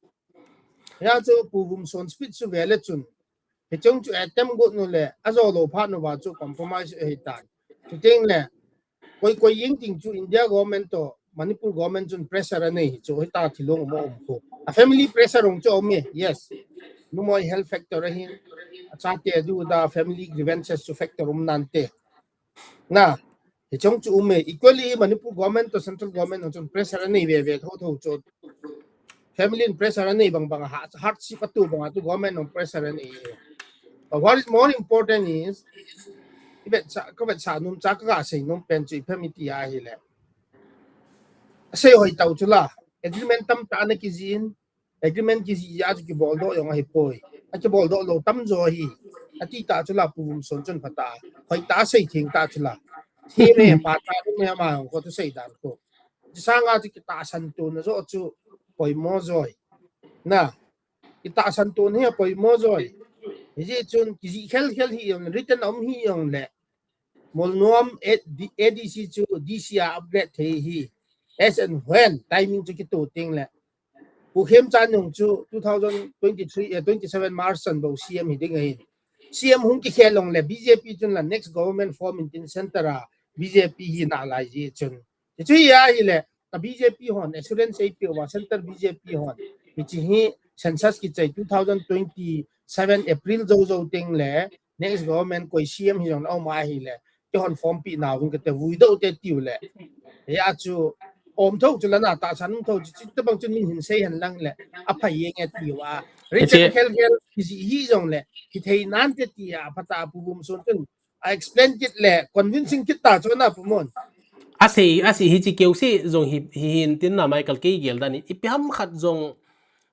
Hia chu Pu Vumson speech chu ve le chun, hichung chu attempt got nu le, ajo lou phat nu va chu compromise ahi tan. Chuteng le, koi koi jeng ting chu India government to Manipur government chun pressure anei hi chu hita thilong um um khu. A family pressure ong chu um e, yes. Numei health factor ahin, achate adu da family grievances chu factor um nante. Na, hichung chu um e, equally Manipur government to central government chun pressure anei ve ve tho tho chu. Family in pressure anei bang bang a ha, hardship atu bang a chu government in pressure anei. But what is more important is, i vet sa, ka vet sa nom cha ka ga sei nom pen chu ipi ham iti ahile. Asei hoi tau chu la, agreement tamtah ana kijih in, agreement kijih a chu kiboldoh jong ahipoi. Akiboldoh lou tamjo ahi. Ati ta chu la Pu Vumson chun phatah. Hoitah a sei theng ta chu la. Thi me pa ta me ama jong kho tu sei dan kho. Chi sanga chu kitahsan tona jo chu poimo joi. Na, kitahsan tona hi poimo joi. Hijeh chun kijih khel khel hi jong, written a um hi jong le. Molnom A D, A D C chu D C a upgrade thei hi. As and when timing chu kito teng le. Pu Khemchand jong chu two thousand twenty-three, eh, twenty-seven March chan bou C M hi ding ahin. C M hung kikhel jong le B J P chun la next government form in tin center a B J P hi nalai jeh chun. Hichu hi ahile, ka B J P hon assurance eipeh uva, center B J P hon. Hichi hi census kichai two thousand twenty-seven April jou jou teng le, next government koi C M hi jong na um ahile, kihon form peh nauvin kate, vuidoh te tiu le. Hia chu, um tho chu la na tahsan um tho chu, chuti bang chun min hin sei hen lang le, aphai jeng e tiu a. Written khel khel, kijih hi jong le, kithei nante ti a, phatah a Pu Vumson chun, a explain kit le convincing kit ta chu na Pu Mon. Asei, asei hichi keu sei jong hi, hi hin tin na Michael kei gel dan in, ipi ham khat jong,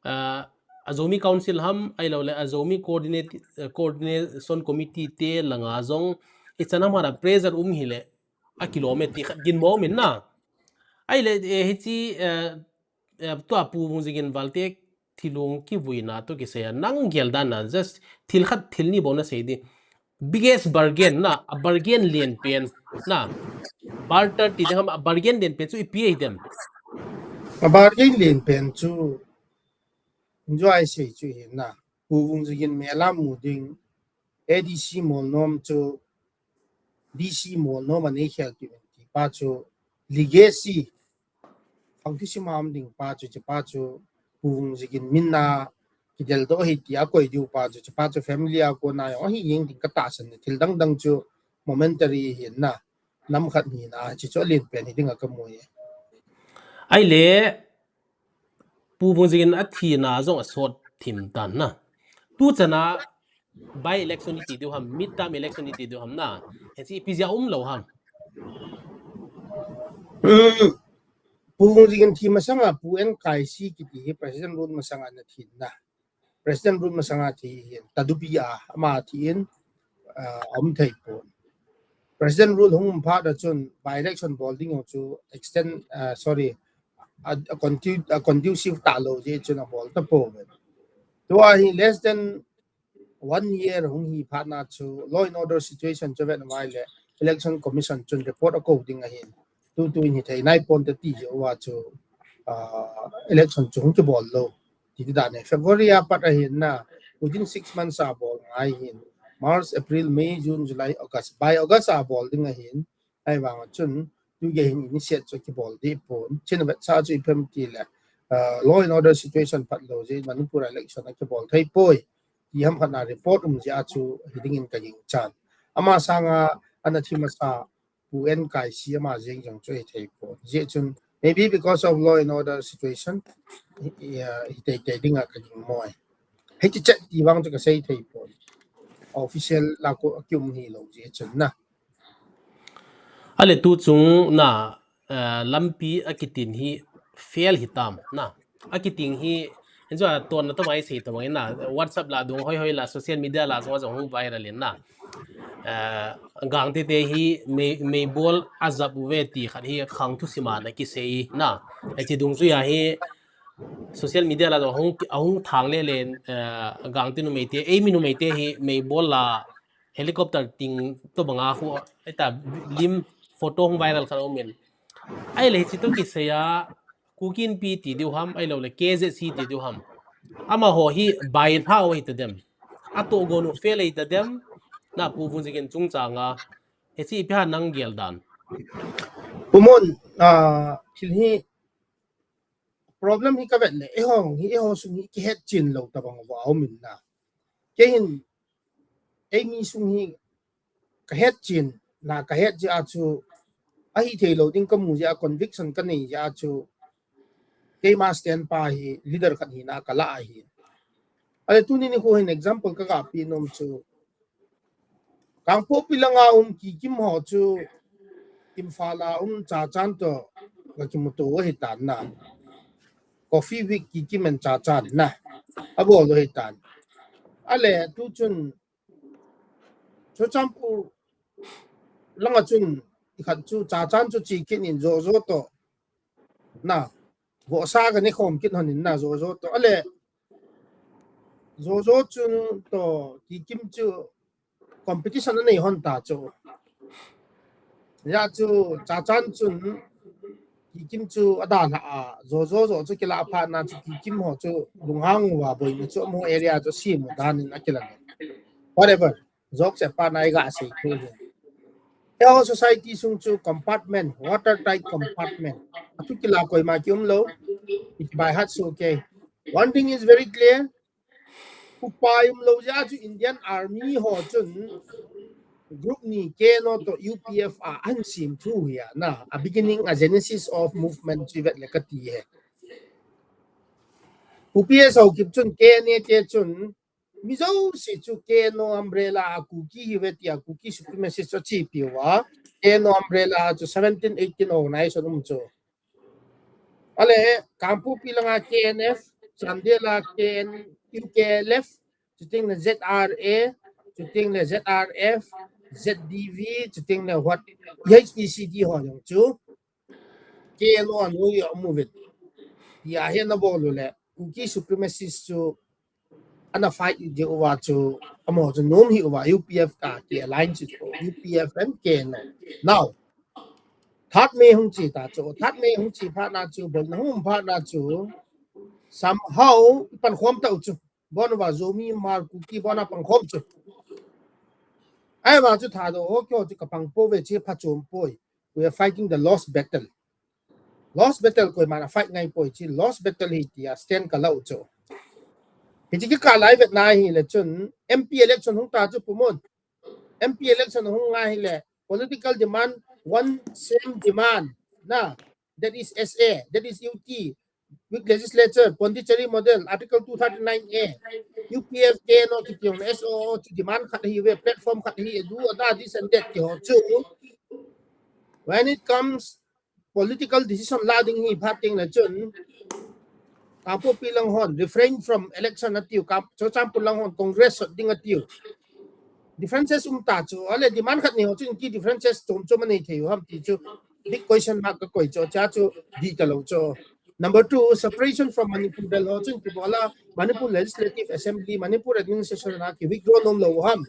ah, a Zomi Council ham, ahilou le a Zomi Coordinate, eh, Coordination Committee te langa jong, ichan ham khat a pressure um hile, akilom e ti khat ginmo um in na. Ahile, eh, hichi, eh, eh, tua Pu Vungjigin Valte thilong kivuina toh kisei a nang gel dan na just thil khat thil ni bou na sei di. Biggest bargain na, a bargain len pen na. Barter ti ding ham, a bargain len pen chu ipi ahi dem. A bargain len pen chu, injo a isei chu hi na. Pu Vungjigin mel a mu ding, A D C Molnom chu D C Molnom a nei khel kit in ti pa chu legacy. Khang thusim a um ding pa chu, chi pa chu Pu Vungjigin min a kideldoh ahi ti a koi diu pa chu, chi pa chu family a kona jong ahi jeng ding ka tahsan e, thil dang dang chu momentary ahi na, nam khat hina, chi chu alen pen hi ding a ka mu e. Ahile, Pu Vungjigin athina jong asot thim tan na. Tu chan a by election iti diu ham, midterm election iti diu ham na. Hichi ipi jeh a umlou ham. Hmm. Pu Vungzigin thi masanga Pu N Kaisi kiti hi President rule masanga ana thi na. President rule masanga thi hin Tadubia ama thi in, ah, um thei pon. President rule hung phat a chun by election bol ding chu extend, ah, sorry, a, a, condu- a conducive ta lo jeh chun abol ta pon. Tua hi less than one year hung hi phat na chu law and order situation chu vet vai le Election Commission chun report ako ding ahin. Tu tu in hi thei nai pon te ti jeh uva chu, ah, election chu hung kibol lo. Ti ti dan e. February a pat ahin na, within six months a bol ngai hin. March, April, May, June, July, August. By August a bol ding ahin. Ahivang chun, tu gei hin initiate chu kibol ding pon. Chin vet sa chu iphem ti le, ah, law and order situation phat lo jeh Manipur election a kibol thei poi. Ti ham khat na report um jeh a chu hiding in ka ging chan. Ama sanga ana thi masa Pu N Kaisi ama jeng jong chu hi thei pon. Jeh chun maybe because of law and order situation, hi, hi, ah, hi tei tei ding a ka ging moi. Hiti chet ti vang chu ka sei thei pon. Official la ko kium hi lo jeh chun na. Ale tu chung na, eh, lampi a kitin hi fail hi tam na. A kiting hi, en chu a ton na to mai sei to mai na. WhatsApp la dung hoi hoi la social media la jong jong hung viral in na. Eh, Gangte te hi mei, meibol a jap uve ti khat hi khang thu sima na kisei na. Hichi dung chu ya hi social media la jong hung, a hung thang le le, eh, Gangte numei te, eimi numei te hi meibol la helicopter ting to banga khu, eta lim photo hung viral khat um in. Ahile hichi to kisei a, Kuki Inpi ti diu ham, ahilou le K Z C ti diu ham. Amaho hi bai thao hi ta dem. A to go no fail hi ta dem. Na Pu Vungzigin chungchang a. Hichi ipi ham nang gel dan. Pu Mon, ah, thil hi problem hi ka vet le, eiho hi, eiho sung hi kihet chin lo ta bang va um in na. Kei hin, eimi sung hi ka het chin, na ka het jeh a chu, ahi thei lo ding ka mu jeh a, conviction ka nei jeh a chu, keima stand pa hi leader khat hina ka la ahi. Ale tuni nikho hin example ka ga pe nom chu, Kangpokpi langa um Kikim ho chu Imphal a um Chachan to ga kimuto u ahi tan na. Coffee Week Kikim and Chachan na. Abol u ahi tan. Ale tu chun Churachandpur langa chun ikhat chu Chachan chu che kit in Zozo to na. Vohsa ga ne khom kit hon in na Zozo to. Ale Zozo chun to Kikim chu competition anei hon ta chu. Hijeh chun Chachan chun Kikim chu adalha a, Zozo jo chu kila phat na chu Kikim ho chu lunghang uva boina chu amaho area chu asem u dan in akila. Whatever. Jok se pa na iga sei thu hi. Eiho society sung chu compartment, watertight compartment. Athu kila koima kium lou. It by heart so okay. One thing is very clear. Upai um lou jeh a chu Indian Army ho chun group ni K N O to U P F a ahin sem thu hi a na, a beginning, a genesis of movement chu ivet le kati e. U P S Haokip chun K N A te chun mi jouse chu K N O umbrella a Kuki hiuve tia Kuki supremacist chu achepi uva, K N O umbrella a chu seventeen eighteen organization um chu. Ale, Kangpokpi langa K N F, Chandel a K N U K L F, chuteng le Z R A, chuteng le Z R F, Z D V, chuteng le what, H P C D ho jong chu K N O a noi a um uvin. Tia hi ana bol u le, Kuki supremacist chu ana fight jeh uva chu, amaho chu nom hi uva, U P F a ki alliance chu, U P F and K N O. Now, third May hung che ta chu, third May hung che phat na chu, boina hung phat na chu, somehow, pan khom tau chu, bon uva Zomi Hmar Kuki bon a pan khom chu. Ahivang chu Thadou ho keiho chu ka pang pouve, che phachom poi. We are fighting the lost battle. Lost battle koiman a fight ngai poi, hiche lost battle hi tia stand ka la u chu. Hiche kikah lai vet na hi le chun M P election hung ta chu Pu Mon. M P election hung ngai hi le political demand, one same demand. Na, that is S A, that is U T, with legislature, Pondicherry model, Article two thirty-nine A, U P F K N O kiti ho, S O O chu demand khat hi ve, platform khat hi, do, ada, this and that ti ho chu. When it comes political decision la ding hi phat teng le chun, Kangpokpi lang hon refrain from election atiu, Kam, Churachandpur lang hon Congress sot ding atiu. Differences um ta chu, ale demand khat ni ho chun ki differences chom chom anei thei u ham ti chu big question mark ka koi chu, cha chu di ta lo chu. Number two, separation from Manipur Belt ho chun ki bola Manipur Legislative Assembly, Manipur administration a ki withdraw nom lo u ham.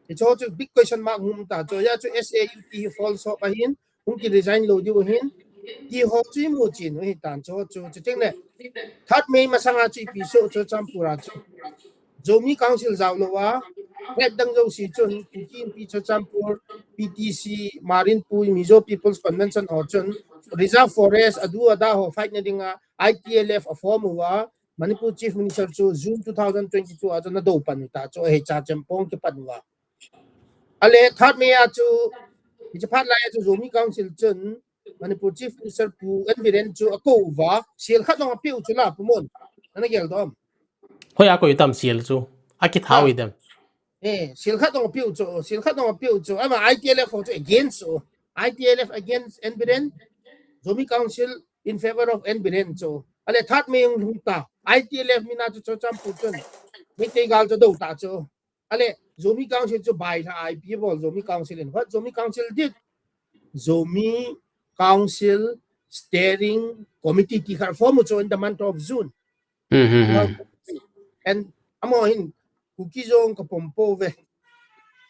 Ti chu chu big question mark um ta chu, ya chu S A U T hi false hope ahin, hung ki resign lo diu hin, ti ho chu i mu chin u hi tan chu chu chu ting le. Third May masanga chu ipi so Churachandpur a chu Zomi Council jao lo a, tribe dang jouse chun, Kuki Inpi Churachandpur, P T C, Hmar Inpui, Mizo People's Convention ho chun, Reserve Forest, adu ada ho fight na dinga, I T L F a form uva, Manipur Chief Minister chu June two thousand twenty-two a chu na do pan ta chu, hei cha chempong ki pan uva. Ale third May a chu, hiche phat lai a chu Zomi Council chun, Manipur Chief Minister Pu N Biren chu a ko uva, sel khat dong a piu chu la Pu Mon. Ana gel dom. Hoi a ko i tam sel chu. A ki thau i dem. Eh, sel khat dong a piu chu, sel khat dong a piu chu. Ama I T L F ho chu against chu. I T L F against N Biren. Zomi Council in favor of N Biren chu. Ale third May yung lung ta. I T L F mina chu Churachandpur chun. Meitei gal chu do ta chu. Ale Zomi Council chu bai tha I P bol Zomi Council in. What Zomi Council did? Zomi Council Steering Committee ti khat form chu in the month of June. Hmm, hmm, hmm. And amo hin Kuki Zo ka pom po ve.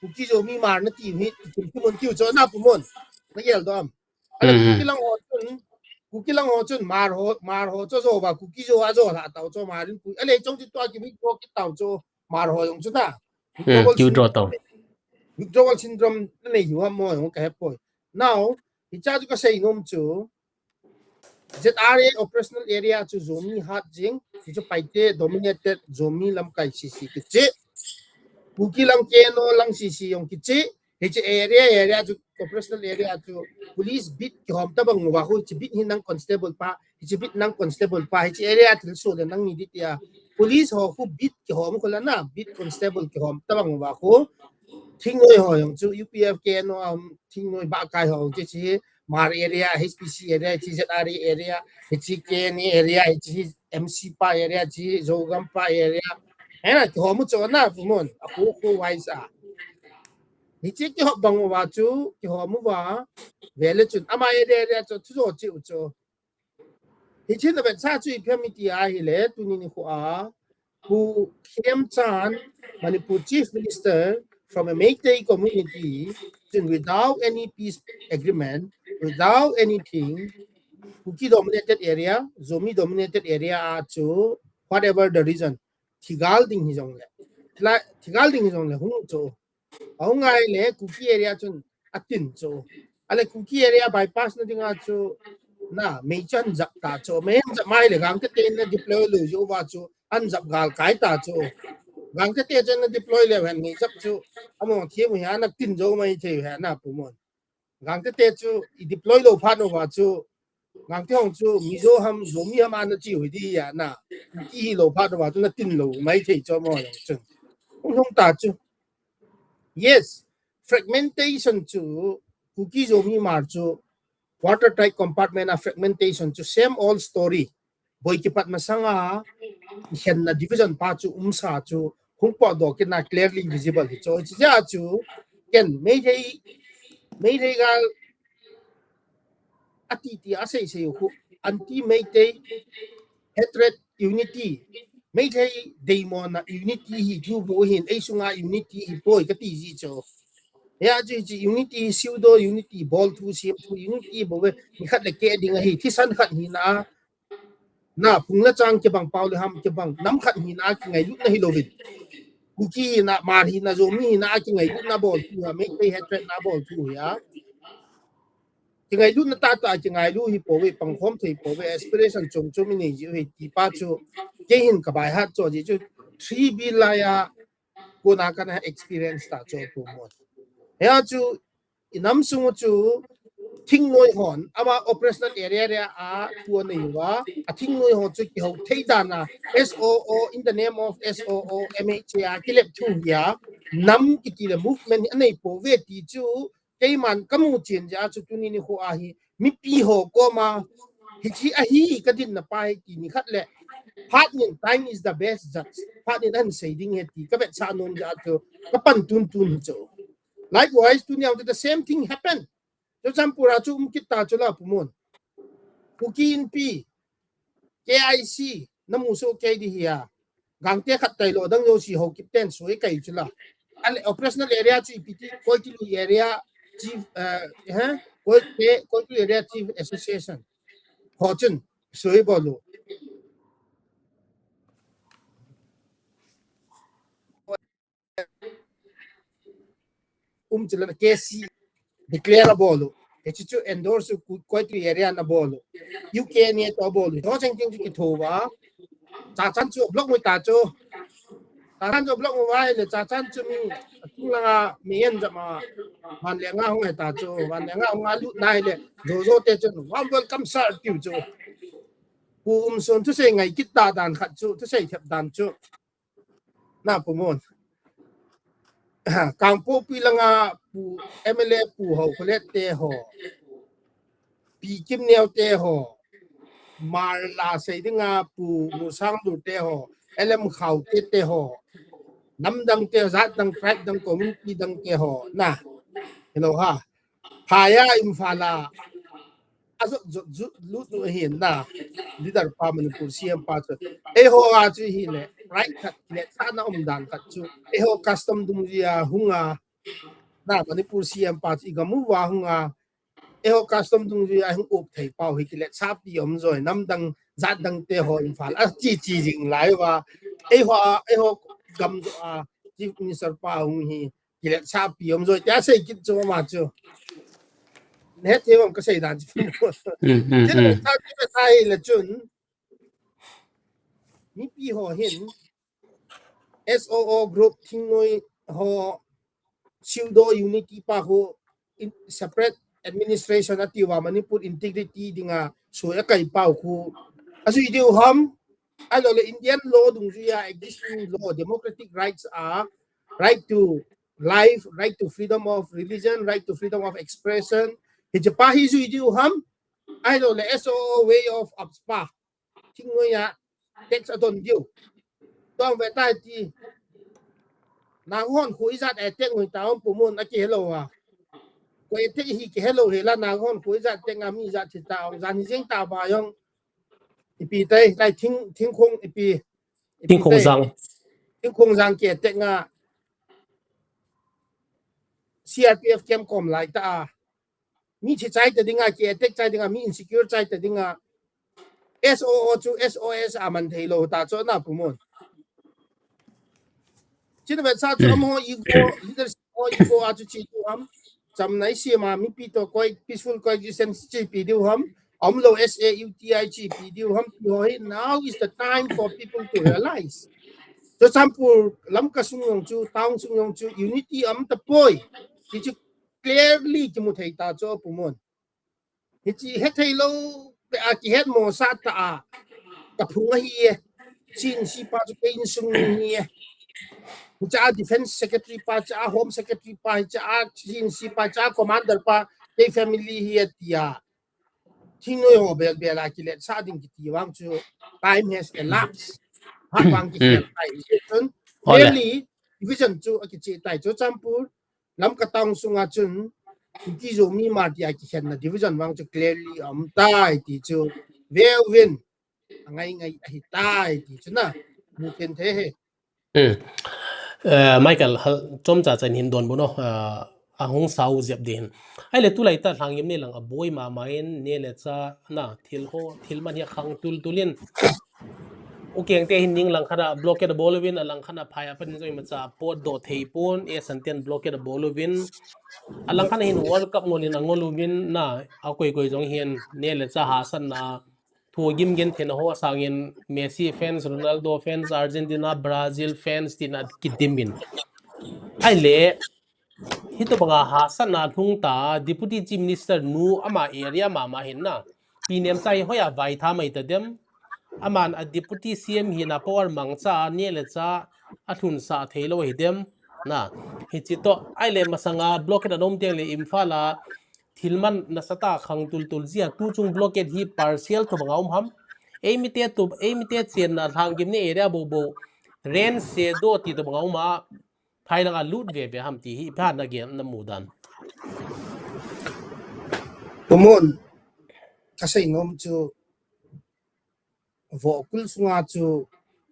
Kuki Zo mi mar na ti hi, ti kum kum tiu cho na Pu Mon. Na gel dom. Ale Hmm, hmm. Kuki lang ho chun, Kuki lang ho chun mar ho, mar ho cho zo ba, Kuki Zo a zo la tau cho mar in ku. Ale chong ti to ki mi ko ki tau cho mar ho yong chu na. Hmm, ki draw tau. Withdrawal syndrome na nei yu ha mo yong ka he poi. Now, hi cha chu ka sei nom chu, Z R A operational area chu Zomi hat jing, hi chu Paite dominated Zomi lamkai sisi kichi. Kuki lang K N O lang sisi yong kichi. Hiche area, area chu operational area chu police beat kihom tabang uva khu, hiche beat hi nang constable pa, hiche beat nang constable pa, hiche area thil so le nang ni di tia. Police ho khu beat kihom khu la na, beat constable kihom tabang uva khu. Thingnoi ho yong chu U P F K N O, um, thingnoi ba kai ho yong chu chi Hmar area, H P C area, chi Z R A area, chi K N A area, chi M C pa area, chi Zogam pa area. Hena kihom chu na Pu Mon, a khu khu wise a. Hiche kihom bang uva chu, kihom uva, vele chun, ama area area chu, chu zo chi u chu. Hiche na vet sa chu ipi ham iti a hile, tuni nikho a, Pu Khemchand, Manipur Chief Minister from a Meitei community, chun without any peace agreement, without anything, Kuki dominated area, Zomi dominated area a chu, whatever the reason, thigal ding hi jong le. Thila-, thigal ding hi jong le, hung chu. Ahung ngai le Kuki area chun atin chu. Ale Kuki area bypass na dinga chu na mei chan jap ta chu. Mei chan jap mai le Gangte te na deploy lo jo va chu an jap gal kai ta chu. Gangte te chan na deploy le hen mei jap chu. Amo thiem hi ana tin jo mai thei he na Pu Mon. Gangte te chu i deploy lo phat no va chu. Gangte hong chu Mizo ham Zomi ham ana chi hui di ya na. Kuki hi lo phat no va chu na tin lo mai thei chu mo yang chun. Hung hung ta chu. Yes, fragmentation chu, Kuki Zomi Hmar chu, watertight compartment a fragmentation chu, same old story. Boi kipat masanga, khen na division pa chu, umsa chu, hung po do kit na clearly visible hi chu. Chi ja chu, ken, Meitei, Meitei gal, ati ti a sei sei khu, anti Meitei, hatred, unity. Meitei deimona unity hi thu bu hin, ei sunga unity hi poi ka ti ji chu. Ya chu chi unity, pseudo unity, bol thu, siam thu, unity bo ve, ni khat le ke ding ahi, thisan khat hi na, na phung la chang ke bang pau le ham ke bang, nam khat hi na ki ngailut na hi lovin. Kuki hi na, Hmar hi na, Zomi hi na, ki ngailut na bol thu ha, Meitei hatred na bol thu ya. Ki ngailut na ta ta, ki ngailu hi po ve, pangkhom thei po ve, aspiration chom chom i nei ji hi ti pa chu, ke hin ka bai hat cho ji chu, three B la ya, ko na ka na experience ta cho pu mo. Ya chu, i nam sung chu, thingnoi hon, ama operational area area a, thu nei wa, a thingnoi hon chu ki ho thei dan a, S O O, in the name of S O O, M H A, ki lep thu ya, nam ki ti le movement a nei po ve ti chu, keiman ka mu chin ja chu tuni nikho a hi, mipi ho koma, hichi ahi ka dinna pa hi ti ni khat le, phat nin time is the best judge. Phat nin ahin sei ding ahi ti ka vetsah nom jeh a chu ka pan tuntun hi chu. Likewise, tuni a chu the same thing happen. Churachandpur a chu um kit ta chu la Pu Mon. Kuki Inpi, K I C, na mu soh kei di hi a. Gangte khat tailou dang jouse Haokip ten soi kai chu la. Ale, operational area chu ipi ti, Koitilui area chief, eh, ha? Koi, Koi, Koitilui Area Chief Association. Ho chun, soi bol u. Um chu la K C declare abol u. Hichu chu endorse u Ko-, Koitilui area na bol u. U K N A to abol u. Ho cheng cheng chu kitho uva. Churachandpur chu block ngui ta chu. Churachandpur chu block ngui uva le Churachandpur chu mi atung langa mi en jama. Vanlenga hung e ta chu. Vanlenga hung a lut nai le. Jojo te chu warm welcome sir tiu chu. Pu Umson thusei ngai kit ta dan khat chu. Thusei thep dan chu. Na Pu Mon. Kangpokpi langa Pu M L A Pu Haokholet te ho. Pi Kimneo te ho. Marla sei dinga Pu Musanglur te ho. L M Khaute te ho. Namdang te, jat dang, tribe dang, community dang te ho. Na. Hello ha. Phaya Imphal a ajot jot jot lut nu ahin na. Leader pa Manipur C M pa chu. Eiho a chu hile, right khat, kiletsahna um dan khat chu. Eiho custom dungjuia hunga. Na Manipur C M pa chu igam uva hunga. Eiho custom dungjuia hung up thei pau hi kiletsah pi um joi. Namdang jat dang te ho Imphal a chi chi jing lai uva. Eiho a, eiho gam jo a Chief Minister pa hung hi. Kiletsah pi um joi tia sei kit chu ama chu. Neh thei um ka sei dan chu. Chun sa chu ka sai le chun. Mipi ho hin S O O group thingnoi ho pseudo unity pa ho in separate administration ati uva Manipur integrity dinga soi akai pau khu. Ajui diu ham. Ahilou le Indian law dungjuia existing law, democratic rights are right to life, right to freedom of religion, right to freedom of expression. Hiche pa hi jui diu ham. Ahilou le S O O way of up spa. Thingnoiya tax adon diu. Tong ve tai ti. Nang hon khu ijat e tax ngui ta um Pu Mon akihelou a. Koi e tax hi kihelou hela nang hon khu ijat tax a mi ijat thi ta um jan hi jeng ta ba jong. Ipi tai, lai thing, thingkhong ipi. Thingkhong jang. Thingkhong jang ki attack nga. C R P F camp kom lai ta a. Mi thi chai ta dinga, ki attack chai dinga, mi insecure chai ta dinga. S O O chu S O S a man thei lou ta chu na Pu Mon. China vet sa chu amaho ego, leadership ho ego a chu chi chu am. Chamna i siam a mipi to koi peaceful coexistence chi pi diu ham. Umlou S A U T I chi pi diu ham. Ti ho hi, now is the time for people to realize. Churachandpur Lamka sung jong chu, town sung jong chu, unity um tapoi. Ti chu clearly kimu thei ta chu Pu Mon. Hichi hethei lou, pe a kihet mo sa ta a. Ka phung ahi e. Chin si pa chu kei insung ni e. Hicha defense secretary pa cha, home secretary pa cha, chin si pa cha, commander pa, kei family hi e tia. Thingnoi ho bel bel a kilet sa ding kiti vang chu time has elapsed. Hat vang ki khel tai. Chun, clearly, division chu a kichi tai chu Churachandpur, Lamka town sunga chun, Kuki Zomi ma tia kikhenna division vang chu clearly um tai ti chu, veu vin, angai ngai ahi tai ti chu na, mu pen the he. Hmm. Eh, Michael, hal, chomcha chan hin don bu no, eh, ahung sau jep din. Ahile tulai ta lhangim ne lang aboi mama in ne le cha na thil ho, thil man hi khang tul tul in. U keng te hin ning lang khat a blockade abol uvin, a lang khat a phai a pan jong imacha pot doh thei pon, e san ten blockade abol uvin. A lang khat a hin World Cup ngol in angol uvin na, a koi koi jong hin ne le cha hahsatna, thu gim gen thei na ho sangin Messi fans, Ronaldo fans, Argentina, Brazil fans tina kidim in. Ahile, Hitobanga hahsatna lhung ta, Deputy Chief Minister nu ama area mama hin na. Pi Nemcha hi hoiya vai tha mai ta dem. Aman a Deputy C M hina power mangcha, ne le cha, alhun sa thei lou hi dem. Na, hichi to, ahile masanga blockade anom teng le Imphal a, thil man nasatah a khang tultul jia, tuchung blockade hi partial tobang a um ham? Eimite to, eimite chenna Lhanggimnei area bobo, rain shadow ti tobang a um a, phai langa lut veve ham ti hi, ipi ham nagel namu dan? Pu Mon, kasei nom chu, Vohkul sunga chu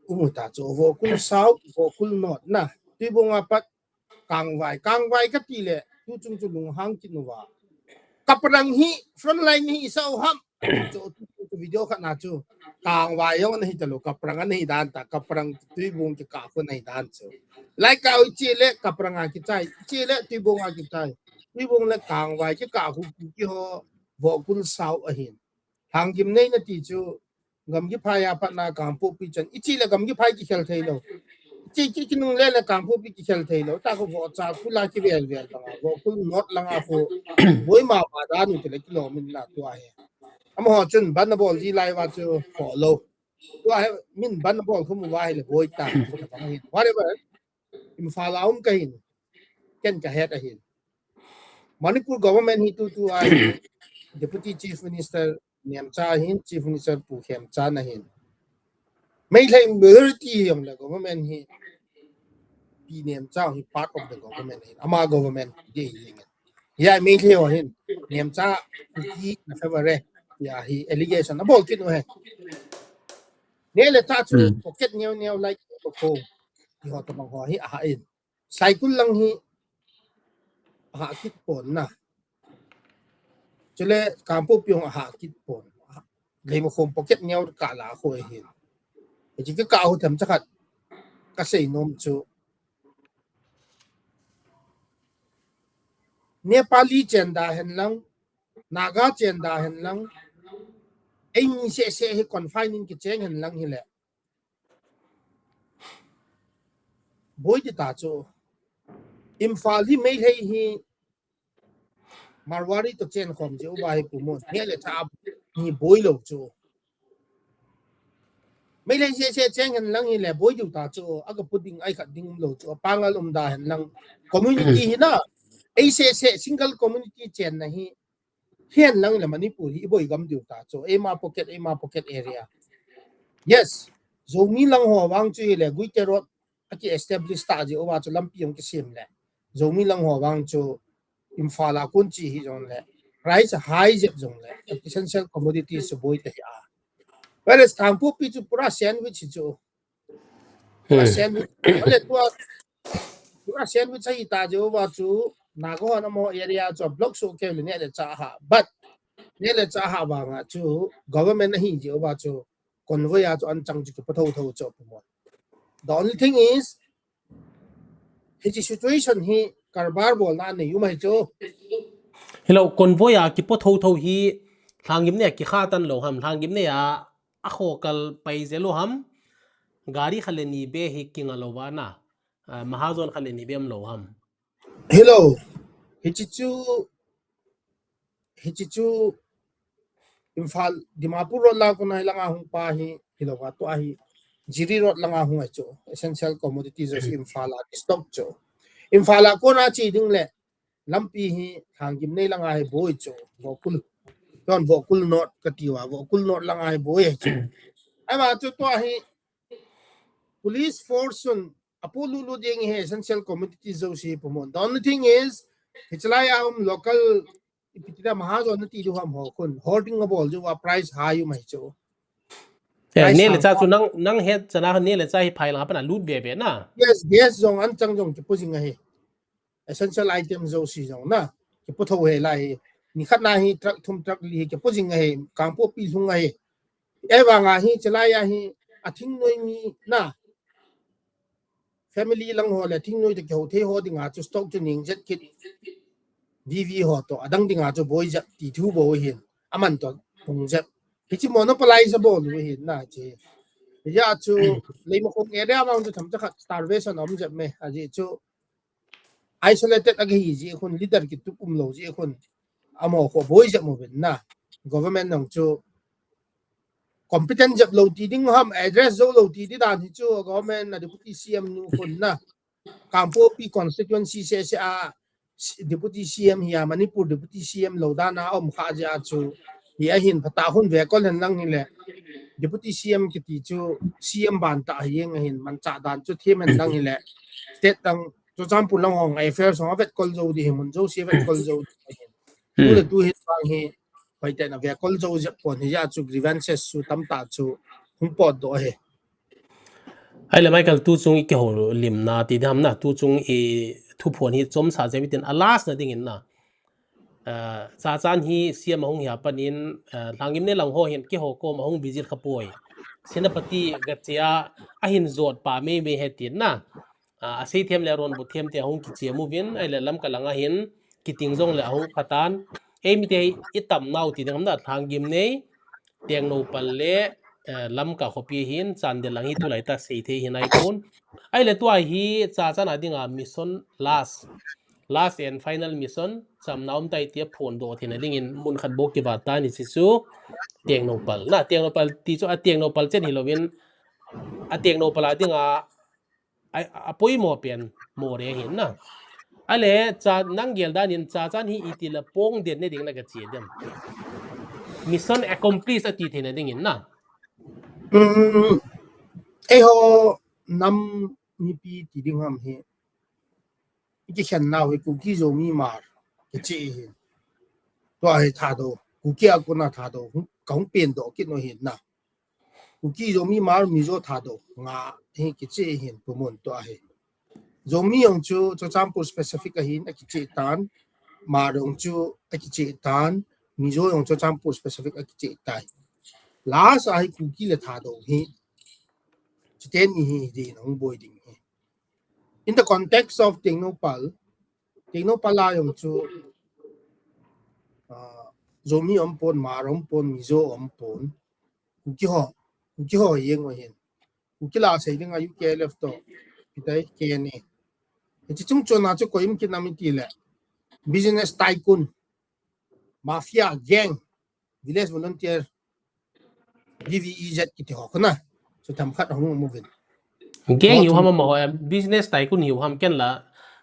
um u ta chu, Vohkul South, Vohkul North na, Tuibong a pat Kangvai, Kangvai kati le, tuchung chu lunghang kit uva. Kaprang hi, front line hi isah u ham? Chu, chu, chu video khat na chu, Kangvai jong ana hi talou, Kaprang ana hi dan ta, Kaprang Tuibong kikah khu ana hi dan chu. Lai kah u iche le, Kaprang a kichai, iche le, Tuibong a kichai. Tuibong le Kangvai kikah khu kiho, Vohkul South ahin. Lhanggimnei nati chu, Gamgiphai a pat na Kangpokpi chan. Iche le Gamgiphai kikhel thei lou. Iche, iche kinungle le Kangpokpi kikhel thei lou. Ta khu Vohcha kula kivel vel langa. Vohkul North langa khu. Boi ma ba dan u ti le kilom in na tua hi. Amaho chun ban abol ji lai uva chu kho lou. Tua hi min ban abol khum uva hi le boi ta. Whatever. Imphal a um kahin. Ken kahet ahin. Manipur government hi tutu a hi Deputy Chief Minister Nemcha ahin, Chief Minister Pu Khemchand ahin. Meitei majority hi jong le government hi Pi Nemcha hi part of the government ahin. Ama government ding ahi. Hia Meitei ho hin Nemcha Kuki na favor e. Hia hi allegation abol kit u ahi. Neh le chah chu Hmm. pocket neo neo like ko. Ti ho tobang ho hi aha in. Saikul lang hi aha kit pon na. Chule Kangpokpi jong aha kit pon. Leimakhong pocket neo kah la khu ahin. Hiche kikah u themcha khat kasei nom chu, Nepali chen da hen lang, Naga chen da hen lang, eimi seh seh hi confine in kicheng hen lang hile. Boi di ta chu. Imphal hi Meitei hi Marwari to chen khom jeh uva hi Pu Mon. Neh le chah hi boi lou chu. Meitei seh seh cheng hen lang hile boi diu ta chu. Aga pu ding ai khat ding um lou chu. Pangal um da hen lang. Community hi na. Ei seh seh single community chenna hi. Hen lang le Manipur hi i boi gam diu ta chu. Eima pocket, eima pocket area. Yes. Zomi lang ho vang chu hile Guite Road aki establish ta jeh uva chu lampi jong kisem le. Zomi lang ho vang chu Imphal a kon che hi jong le. Price high jep jong le. Essential commodities chu boi ta hi a. Whereas Kangpokpi chu pura sandwich hi chu. Pura Hmm. sandwich. Ole tua, pura sandwich ahi ta jeh uva chu, Naga ho na mo area chu block so ke le neh le chah ha. But neh le chah ha vanga chu, government ahi jeh uva chu, convoy a chu an chang chu kipo tho tho chu Pu Mon. The only thing is, hiche situation hi karbar bolna nei um ahi chu. Hilou, convoy a kipo tho tho hi, Lhanggimnei a kikha tan lou ham, Lhanggimnei a, akho kal pai jel u ham, gari khat le ni be hi kinga lou va na, ah, Mahajon khat le ni be um lou ham. Hilou, hiche chu, hiche chu, Imphal, Dimapur Road lang kon a hi langa hung pa hi, hilou va tua hi, Jiri Road langa hung ahi chu, essential commodities of Imphal a stock chu. Imphal a kon a che ding le, lampi hi Lhanggimnei langa hi boi chu, Vohkul. Ton Vohkul North kati uva, Vohkul North langa hi boi ahi chu. Ahivang chu tua hi police force chun apu lulu ding hi essential commodity jouse hi Pu Mon. The only thing is, hichelai a um local ipi ti da Mahajon nati diu ham ho khun. Hoarding abol diu a price high um ahi chu. Eh, price neh le chah chu nang, nang het chan a neh le chah hi phai lang a pat na lut veve na. Yes, gas jong an chang jong kipo jing ahi. Essential item jouse jong na. Kipo tho he lai. Ni khat na hi truck thum truck li hi kipo jing ahi. Kangpokpi lhung ahi. Ahivang a hi, chelai a hi, a thingnoi mi na. Family lang ho le thingnoi to kihou thei ho dinga chu stock chu ning jet kit. V V ho to, adang dinga chu boi jet ti thu bou hin. Aman to hung jet. Hiche monopolize bol u hin na che. Hijeh a chu, Leimakhong area vang chu themcha khat starvation um jet me. Ajeh chu, isolated aga hi jeh khun, leader kitup um lou jeh khun, amaho khu boi jep mo ven na. Government nang chu competent jep lou ti ding ham, address jou lou ti di dan hi chu, government na deputy C M nu khun na. Kangpokpi constituency seh seh a deputy C M hi a, Manipur deputy C M lou dan a um kha jeh a chu hi ahin phatah a hung vekol hen lang hile, deputy C M kiti chu C M ban tah hi jeng ahin, manchah dan chu them hen lang hile, state dang Churachandpur lang hung affairs hung avetkol jou ding hi, mun jouse avetkol jou ding ahin. Tu le tu hin vang hi hoitah in avekol jou jep pon hi jeh a chu grievances chu tamtah chu hung potdoh ahi. Ahile Michael, tu chung i kihoulimna ti ding ham na, tu chung i thuphon hi chomsa jep hitin a last na dingin na. Chachan hi C M ahung hi a pat in, Lhanggimnei lang ho hin keiho kom ahung visit kha poi. Senapati gache a ahin jot pa meimei ahi tin na. Aseithem le aronbut them te ahung kichem uvin, ahile Lamka lang a hin kiting jong le ahung kha tan. Eimite i tamnau ti ding ham na, Lhanggimnei, Tengnoupal le Lamka khopi hin, Chandel lang hi tulai tah seithei hi nai pon. Ahile tua hi Chachan a dinga mission last, last and final mission chamna um tai tia phondoh theina dingin mun khat bou kivat tan, hiche chu Tengnoupal na, Tengnoupal ti chu a Tengnoupal chen hilouvin, a Tengnoupal a dinga apoimo pen Moreh ahin na. Ahile nang gel dan in Chachan hi itile pong den ne ding na gache dem? Mission accomplished ati theina dingin na. Eiho nam mipi ti ding ham hi, i kikhen nau hi Kuki, Zomi, Hmar kiche hi. Tua hi Thadou, Kuki a kona Thadou kahung pendoh kit u ahin na. Kuki, Zomi, Hmar, Mizo, Thadou nga hi kiche hin pumon tua hi. Zomi jong chu Churachandpur specific ahin akiche tan, Hmar jong chu akiche tan, Mizo jong Churachandpur specific akiche tai. Last a hi Kuki le Thadou hi, chuteni hi din ahung boi ding hi. In the context of Tengnoupal, Tengnoupal a jong chu Zomi umpon, Hmar umpon, Mizo umpon, Kuki ho, Kuki ho jeng u ahin. Kuki la sei dinga U K L F toh, kitai K N A. Hiche chungchon a chu koi um kit nam itile business tycoon, mafia, gang, village volunteer, V V E Z kiti ho kona chu themkhat ahung um uvin. Gang hiu ham, amaho business tycoon hiu ham, ken la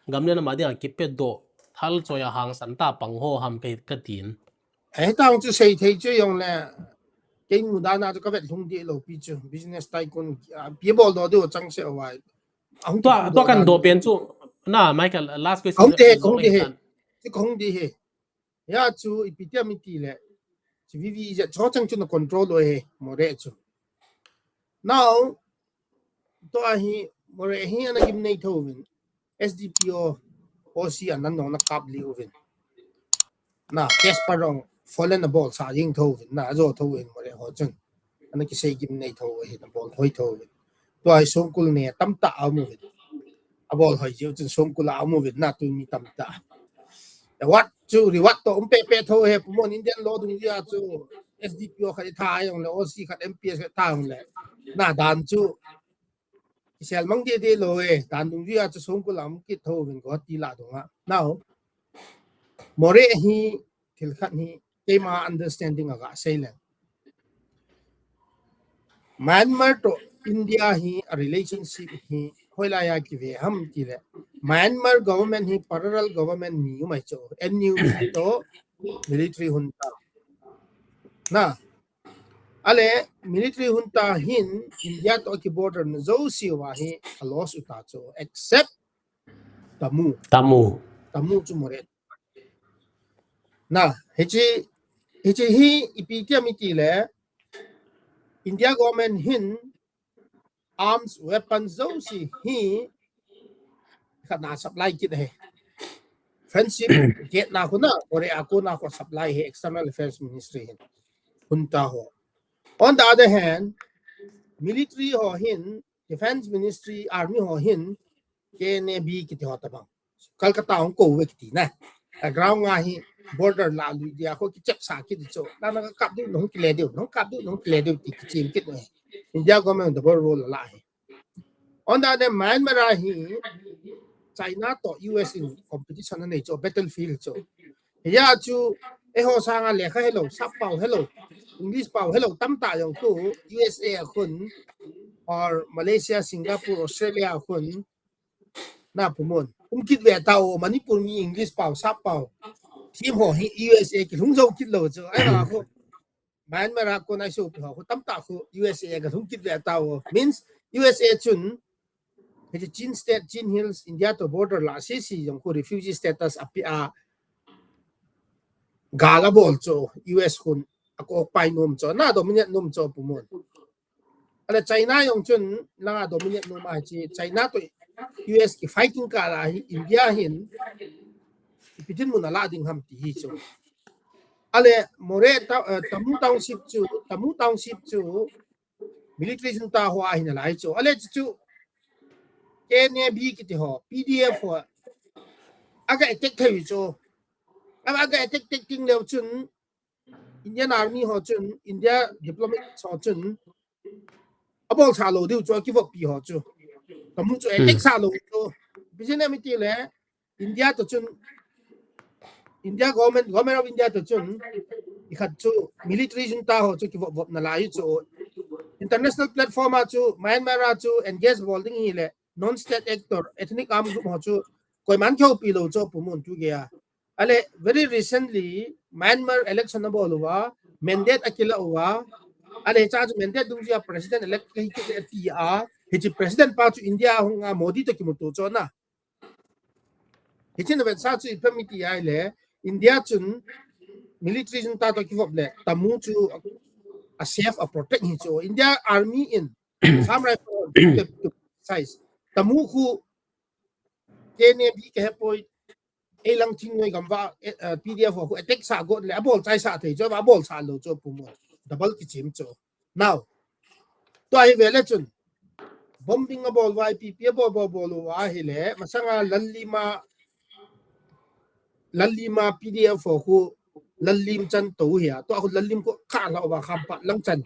gam le nam a dinga kipedoh, thal choi a hangsan tah pang ho ham katin. Hitah chu seithei chu jongle, kei mudan a chu kavet lhung deh lou pi chu, business tycoon pi boldoh diu changseh vai. Tua kandoh pen chu na, Michael, last question. Kahung ding hi, kahung ding hi. Hia chu ipi ti ham itile, chu V V E Z chu chang chu na control u ahi Moreh chu. Now tua hi Moreh hi ana gimnei thouvin, S D P O, O C anan jong ana kap lih uvin, na Casper jong foreign abolsah jeng thouvin, na ajo thouvin Moreh ho chun, ana kisei gimnei thou ahin, abol thoi thouvin. Tua hi songkul ne tamtah aum uvin, abol hoi jiu chun songkul a aum uvin, na tumi tamtah. Reward chu reward toh um pehpeh thou ahi, pumon Indian law dungjui a chu S D P O khat itha jongle, O C khat, M P S khat itha jongle, na dan chu kisel mang deh deh lou e, dan dungjui a chu songkul a um kit thouvin Guwahati lah dunga. Now Moreh hi thil khat hi keima understanding a gasei leng, Myanmar toh India hi a relationship hi hoilai a kive ham tile, Myanmar government hi parallel government ni um ahi chu, N U G toh military junta. Na, ale military junta hin India toh kiborder na jouse uva hi a loss uta chu, except Tamu. Tamu. Tamu chu Moreh. Na, hiche, hiche hi ipi ti ham itile, India government hin arms, weapons jouse hi khat na supply kit ahi. Friendship gate na khu na, Moreh a kona khu supply ahi External Affairs Ministry hin, junta ho. On the other hand, military ho hin, Defense Ministry, Army ho hin, K N A B kiti ho tabang, Calcutta hung kou uve kiti na. A ground nga hi border lah lui dia khu kichepsah kit chu, na, nakap diu, nahung kile diu, nahung kap diu, nahung kile diu ti kichem kit uve. India government double role ala ahi. On the other, Myanmar a hi China toh U S in competition anei chu, battlefield chu. Hia chu eiho sanga lekha helou, sap pao helou, English pao helou tamtah jong khu U S A a khun, or Malaysia, Singapore, Australia a khun, na pumon, um kit ve tao, Manipur mi English pao, sap pao. Team ho hi U S A kilhung jou kit lou chu. Ai la khu. Myanmar a kon ai so pi ho khu tamtah khu U S A kalhung kit ve tao. Means U S A chun, hiche Chin State, Chin Hills, India to border la sisi jong khu refugee status api a gal abol chu U S khun a occupy nom chu, na dominate nom chu Pu Mon. Ale China jong chun langa dominate nom ahi chi, China to U S ki fighting kah la hi India hin ipi dinmun a la ding ham ti hi chu. Ale Moreh ta, eh, Tamu Township chu, Tamu Township chu military junta ho ahi nalai chu. Ale chu chu K N A B kiti ho, P D F ho, aga attack thei chu. Aga attack, attack ting leu chun Indian Army ho chun, India diplomat ho chun, abol sa lou diu chu, akivop pi ho chu. Tamu chu attack sa lou chu. Ipi jeh inem iti le, India to chun, India government, Government of India to chun, ikhat chu military junta ho chu kivop vop nalai chu. International platform a chu, Myanmar a chu engage bol ding hi le, non-state actor, ethnic armed group ho chu, koiman kihoupi lou chu, Pu Mon tu gei a. Ale, very recently, Myanmar election abol uva, mandate akila uva, ale, cha chu mandate dungjuia president elect kahi kit e tia, hiche president pa chu India hunga Modi to kimuto chu na. Hiche na vet sa chu ipi ham iti ahile, India chun military junta to kivop le, Tamu chu a safe a protect hi chu. India Army in, Assam Rifle, size. Tamu khu K N A B kahepoi, eilang thingnoi gamvah, eh, eh, P D F ho khu attack sa got le, abol chai sa thei chu, abol sa lou chu Pu Mon. Double kichim chu. Now, tua hi ve le chun, bombing abol uva, I P P abol, bol, bol uva ahile, masanga Lallim a, Lallim a P D F ho khu, Lallim chan to hi a, tua khu Lallim khu kha la uva Khampat lang chan.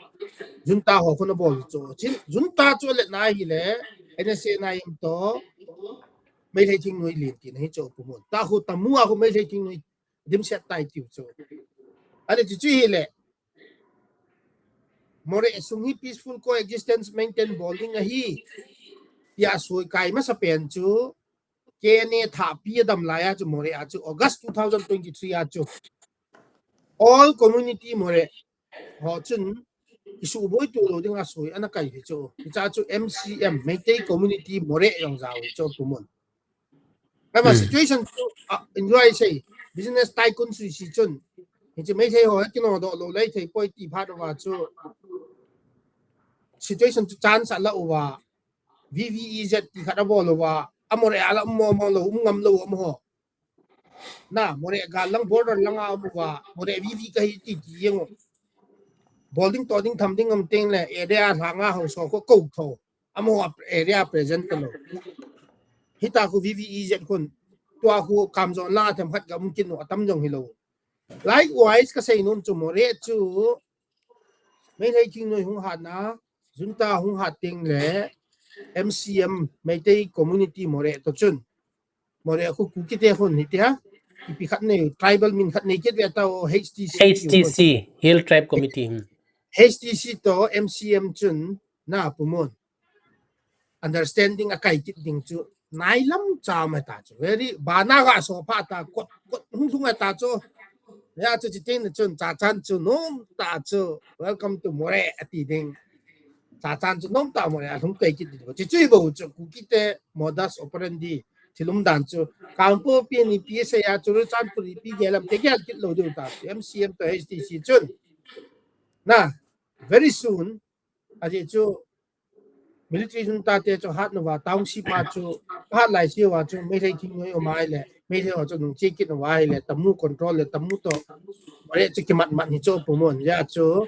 Junta ho khu na bol chu. Chin, junta chu le na hile, N S C N I M to, Meitei thingnoi len tina hi chu Pu Mon. Tua khu Tamu a khu Meitei thingnoi dimset tai tiu chu. Ale chu chu hile, Moreh sung hi peaceful coexistence maintain bol ding ahi, tia soi kai masa pen chu, K N A thahpi adam lai a chu Moreh a chu, August two thousand twenty-three a chu. All community Moreh ho chun, isu boi tu lou ding a soi ana kai hi chu. Hicha chu M C M, Meitei Community Moreh jong jao hi chu Pu Mon. Ama situation chu, ah, enjoy sei, business tycoon sui si chun. Hiche Meitei ho, kino do lou lei thei poi ti phat uva chu. Situation chu chance ala uva. V V E Z ti khat abol uva. A Moreh a la um mo mo lou, um ngam lou amaho. Na, Moreh gal lang border langa um uva. Moreh V V kahi ti ti jeng u. Bol ding to ding tham ding um teng le, area langa ho so ko ko tho. Amaho area present ka lou. Hita khu V V E Z khun. Tua khu kam zon la them khat ka um kin u atam jong hi lou. Likewise, ka sei nom chu Moreh chu Meitei thingnoi hung hat na, junta hung hat teng le M C M, Meitei Community Moreh to chun. Moreh khu Kuki te khun hi tia, ipi khat nei, tribal min khat nei kit ve tao H T C. H T C, Hill Tribe Committee. Hmm. H T C to M C M chun, na Pu Mon. Understanding akai kit ding chu nailam cha mai ta chu. Very bana ga so pha ta kot, kot hung hung ta chu. Ya chu chiteng na chun cha chan chu nom ta chu. Welcome to Moreh ati ding. Cha chan chu nom ta Moreh alhung kai kit ding. Chi chu bo chu Kuki te modus operandi thil umdan chu. Kangpokpi ni P S A a chu Churachandpur pi gelam te gel kit lou diu ta chu. M C M to H T C chun. Na, very soon, aji chu military junta te chu hat nova township ma chu hat lai si uva chu Meitei thingnoi um ahile, Meitei ho chu nung che kit nova ahile, Tamu control le, Tamu to Moreh chu kimat mat hi chu Pu Mon ya chu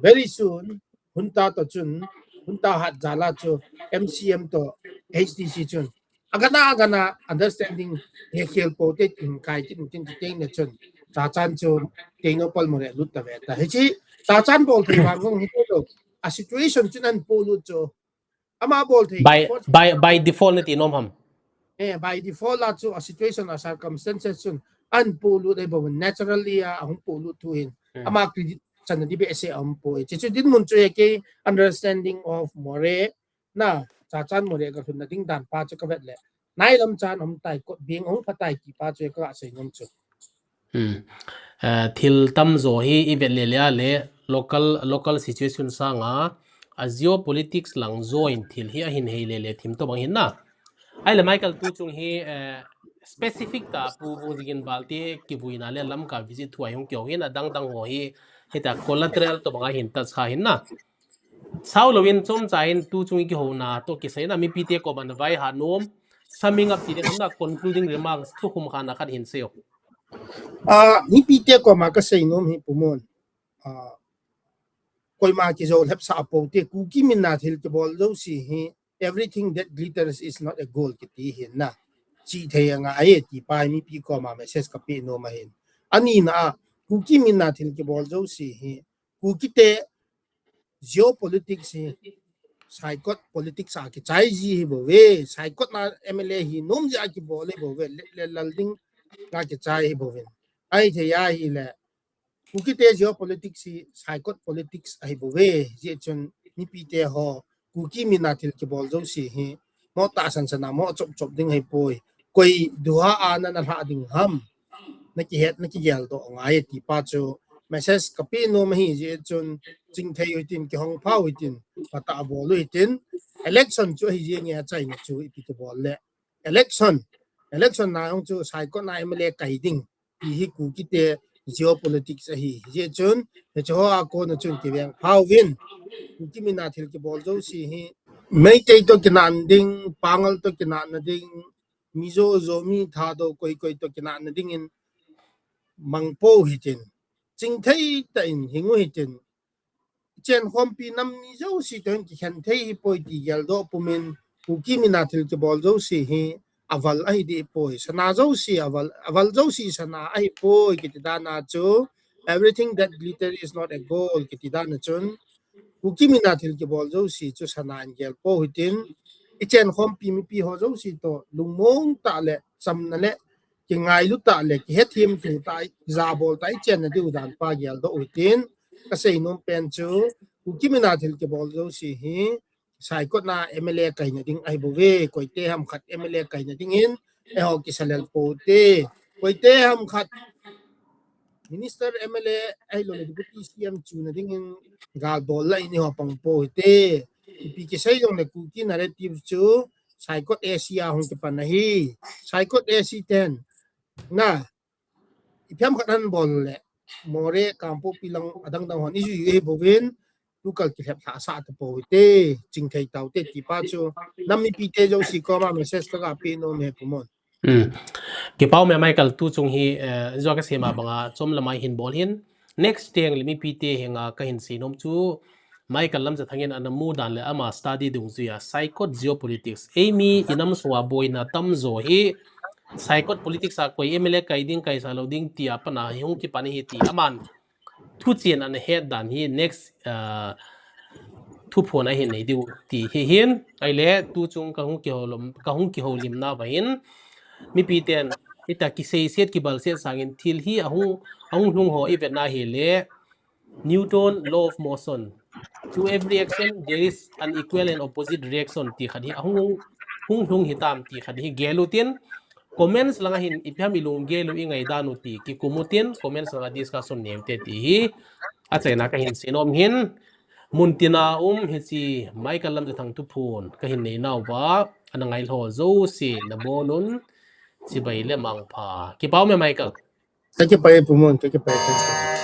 very soon, junta to chun, junta hat jal a chu M C M to H T C chun. Agana, agana, understanding, he khel po te tin kai tin tin tin ne chun. Cha chan chu, te no pal Moreh lut ta ve ta. Hichi, cha chan bol thei vang hong hi to. A situation chun an po lut chu. Ama bol thei. By, by, by default ne ti nom ham. Eh, by default la chu, a situation, a circumstances chun. An po lut e bo naturally a, hong po lut thu hin. Hmm. Ama credit chan di be se am po. Chi chu din mun chu e ke understanding of Moreh. Na, cha chan Moreh ka lhun na ding dan pa chu ka vet le. nailam chan hom tai kot beng hong phatai ti pa chu ka sei nom chu. Hmm. Uh, thil tamjo hi i vet le le a le local, local situation sanga a geopolitics lang join thil hi ahin hei le le thim to bang hin na. Ai le Michael tu chung hi uh, specific ta pu bu jigin balte kivuina le Lamka visit thu ai hung kyo hin a dang dang ho hi hita collateral to bang a hin ta cha hin na. Sau lo in chom cha in tu chung i kihona to kisei na mipi te ko ban vai ha nom summing up ti de na concluding remarks thu khum khana khat hin seo. Ah, mipi te ko ma ka sei nom hi pumon. Ah, koima kijo lhep sa po te Kuki mina thil kibol jo si hi everything that glitters is not a gold kiti hin na. Chi thei anga ai ti pa mipi ko ma message ka pe nom ahin. Ani na Kuki mina thil kibol jo si hi Kuki te geopolitics hi Saikot politics a kichai ji hi bou ve, Saikot na M L A hi nom ji a kibol hi bou ve, le, le lal ding a kichai hi bou ve. Ai thei a hi le Kuki te geopolitics hi Saikot politics ahi bou ve, ji chun mipi te ho Kuki mina thil kibol jo si hi mo ta san sana mo chop chop ding hai poi. Koi duha a na na lha ding ham. Na kihet na kigel do ngai ti pa chu message ka pe nom hi ji chun ching thei u tin kihong phau u tin pata bol u tin election chu hi ji nge chai na chu ipi kibol le election election na hung chu Saikot na M L A kai ding ti hi Kuki te geopolitics ahi ji chun he chu ho a ko na chun kiveng phau vin Kuki mina thil kibol jo si hi Meitei to kinan ding, Pangal to kinan na ding, Mizo, Zomi, Thado, koi koi to kinan na ding in mang po hi tin. Ching thei ta in hingu hi tin. Chen khompi nam mi jo si to hin kikhen thei hi poi ti gel do pumin Kuki mina thil kibol jo si hi aval ahi di poi. Sana jo si aval, aval jo si sana ahi poi kiti dana chu everything that glitter is not a gold kiti dana chun Kuki mina thil kibol jo si chu sana in gel po hi tin. I chen khompi mipi ho jo si to lungmong ta le chamna le kingailu ta le kihethiam tu ta ja bol ta i chen na diu dan pa gel do u tin ka sei nom pen chu Kuki mina thil kibol jo si hi Saikot na M L A kai na ding ahi bou ve, koite ham khat M L A kai na ding in, eiho kisalel po te, koite ham khat Minister M L A ahi lo le Deputy C M chu na ding in gal bol la in eiho pang po te, ipi kisei jong le Kuki narrative chu Saikot A C a hung kipan ahi, Saikot A C ten na, ipi ham khat han bol le, Moreh, Kangpokpi lang adang dang hon ijui u hi bou vin, tukal kilhep lha sa ta po te, ching thei tau te ti pa chu, nam mipi te jo si koma message ka ga pe nom he pumon. Hmm. Kipau me Michael tu chung hi, eh, jo ka sema banga chom lamai hin bol hin, next teng le mipi te henga ka hin sei nom chu, Michael Lamjathang in ana mu dan le ama study dungjuia Saikot geopolitics. Eimi inam sunga boina tamjo hi Saikot politics a koi M L A kai ding kai sa lo ding tia pana hi hung kipan hi ti aman thuchen ana het dan hi next, uh, thuphon ahin nei diu ti hi hin. Ahile tu chung ka hung kihoulim, ka hung kihoulimna vahin mipi ten hita kiseiset kibalset sangin thil hi ahung, ahung lhung ho i vetna hile Newton law of motion. To every action, there is an equal and opposite reaction ti khat hi ahung hung hung hitam ti khat hi gel utin comments langa hin ipi ham i lunggel u i ngaidan u ti kikum utin comments langa discussion nei u te ti hi achaina ka hin sei nom hin mun tina um hichi Michael Lamjathang thuphon ka hin nei nauva ana ngailho jouse nabonun chibai le mangpha. Kipau me Michael. Ka kipah e pumon, ka kipah e.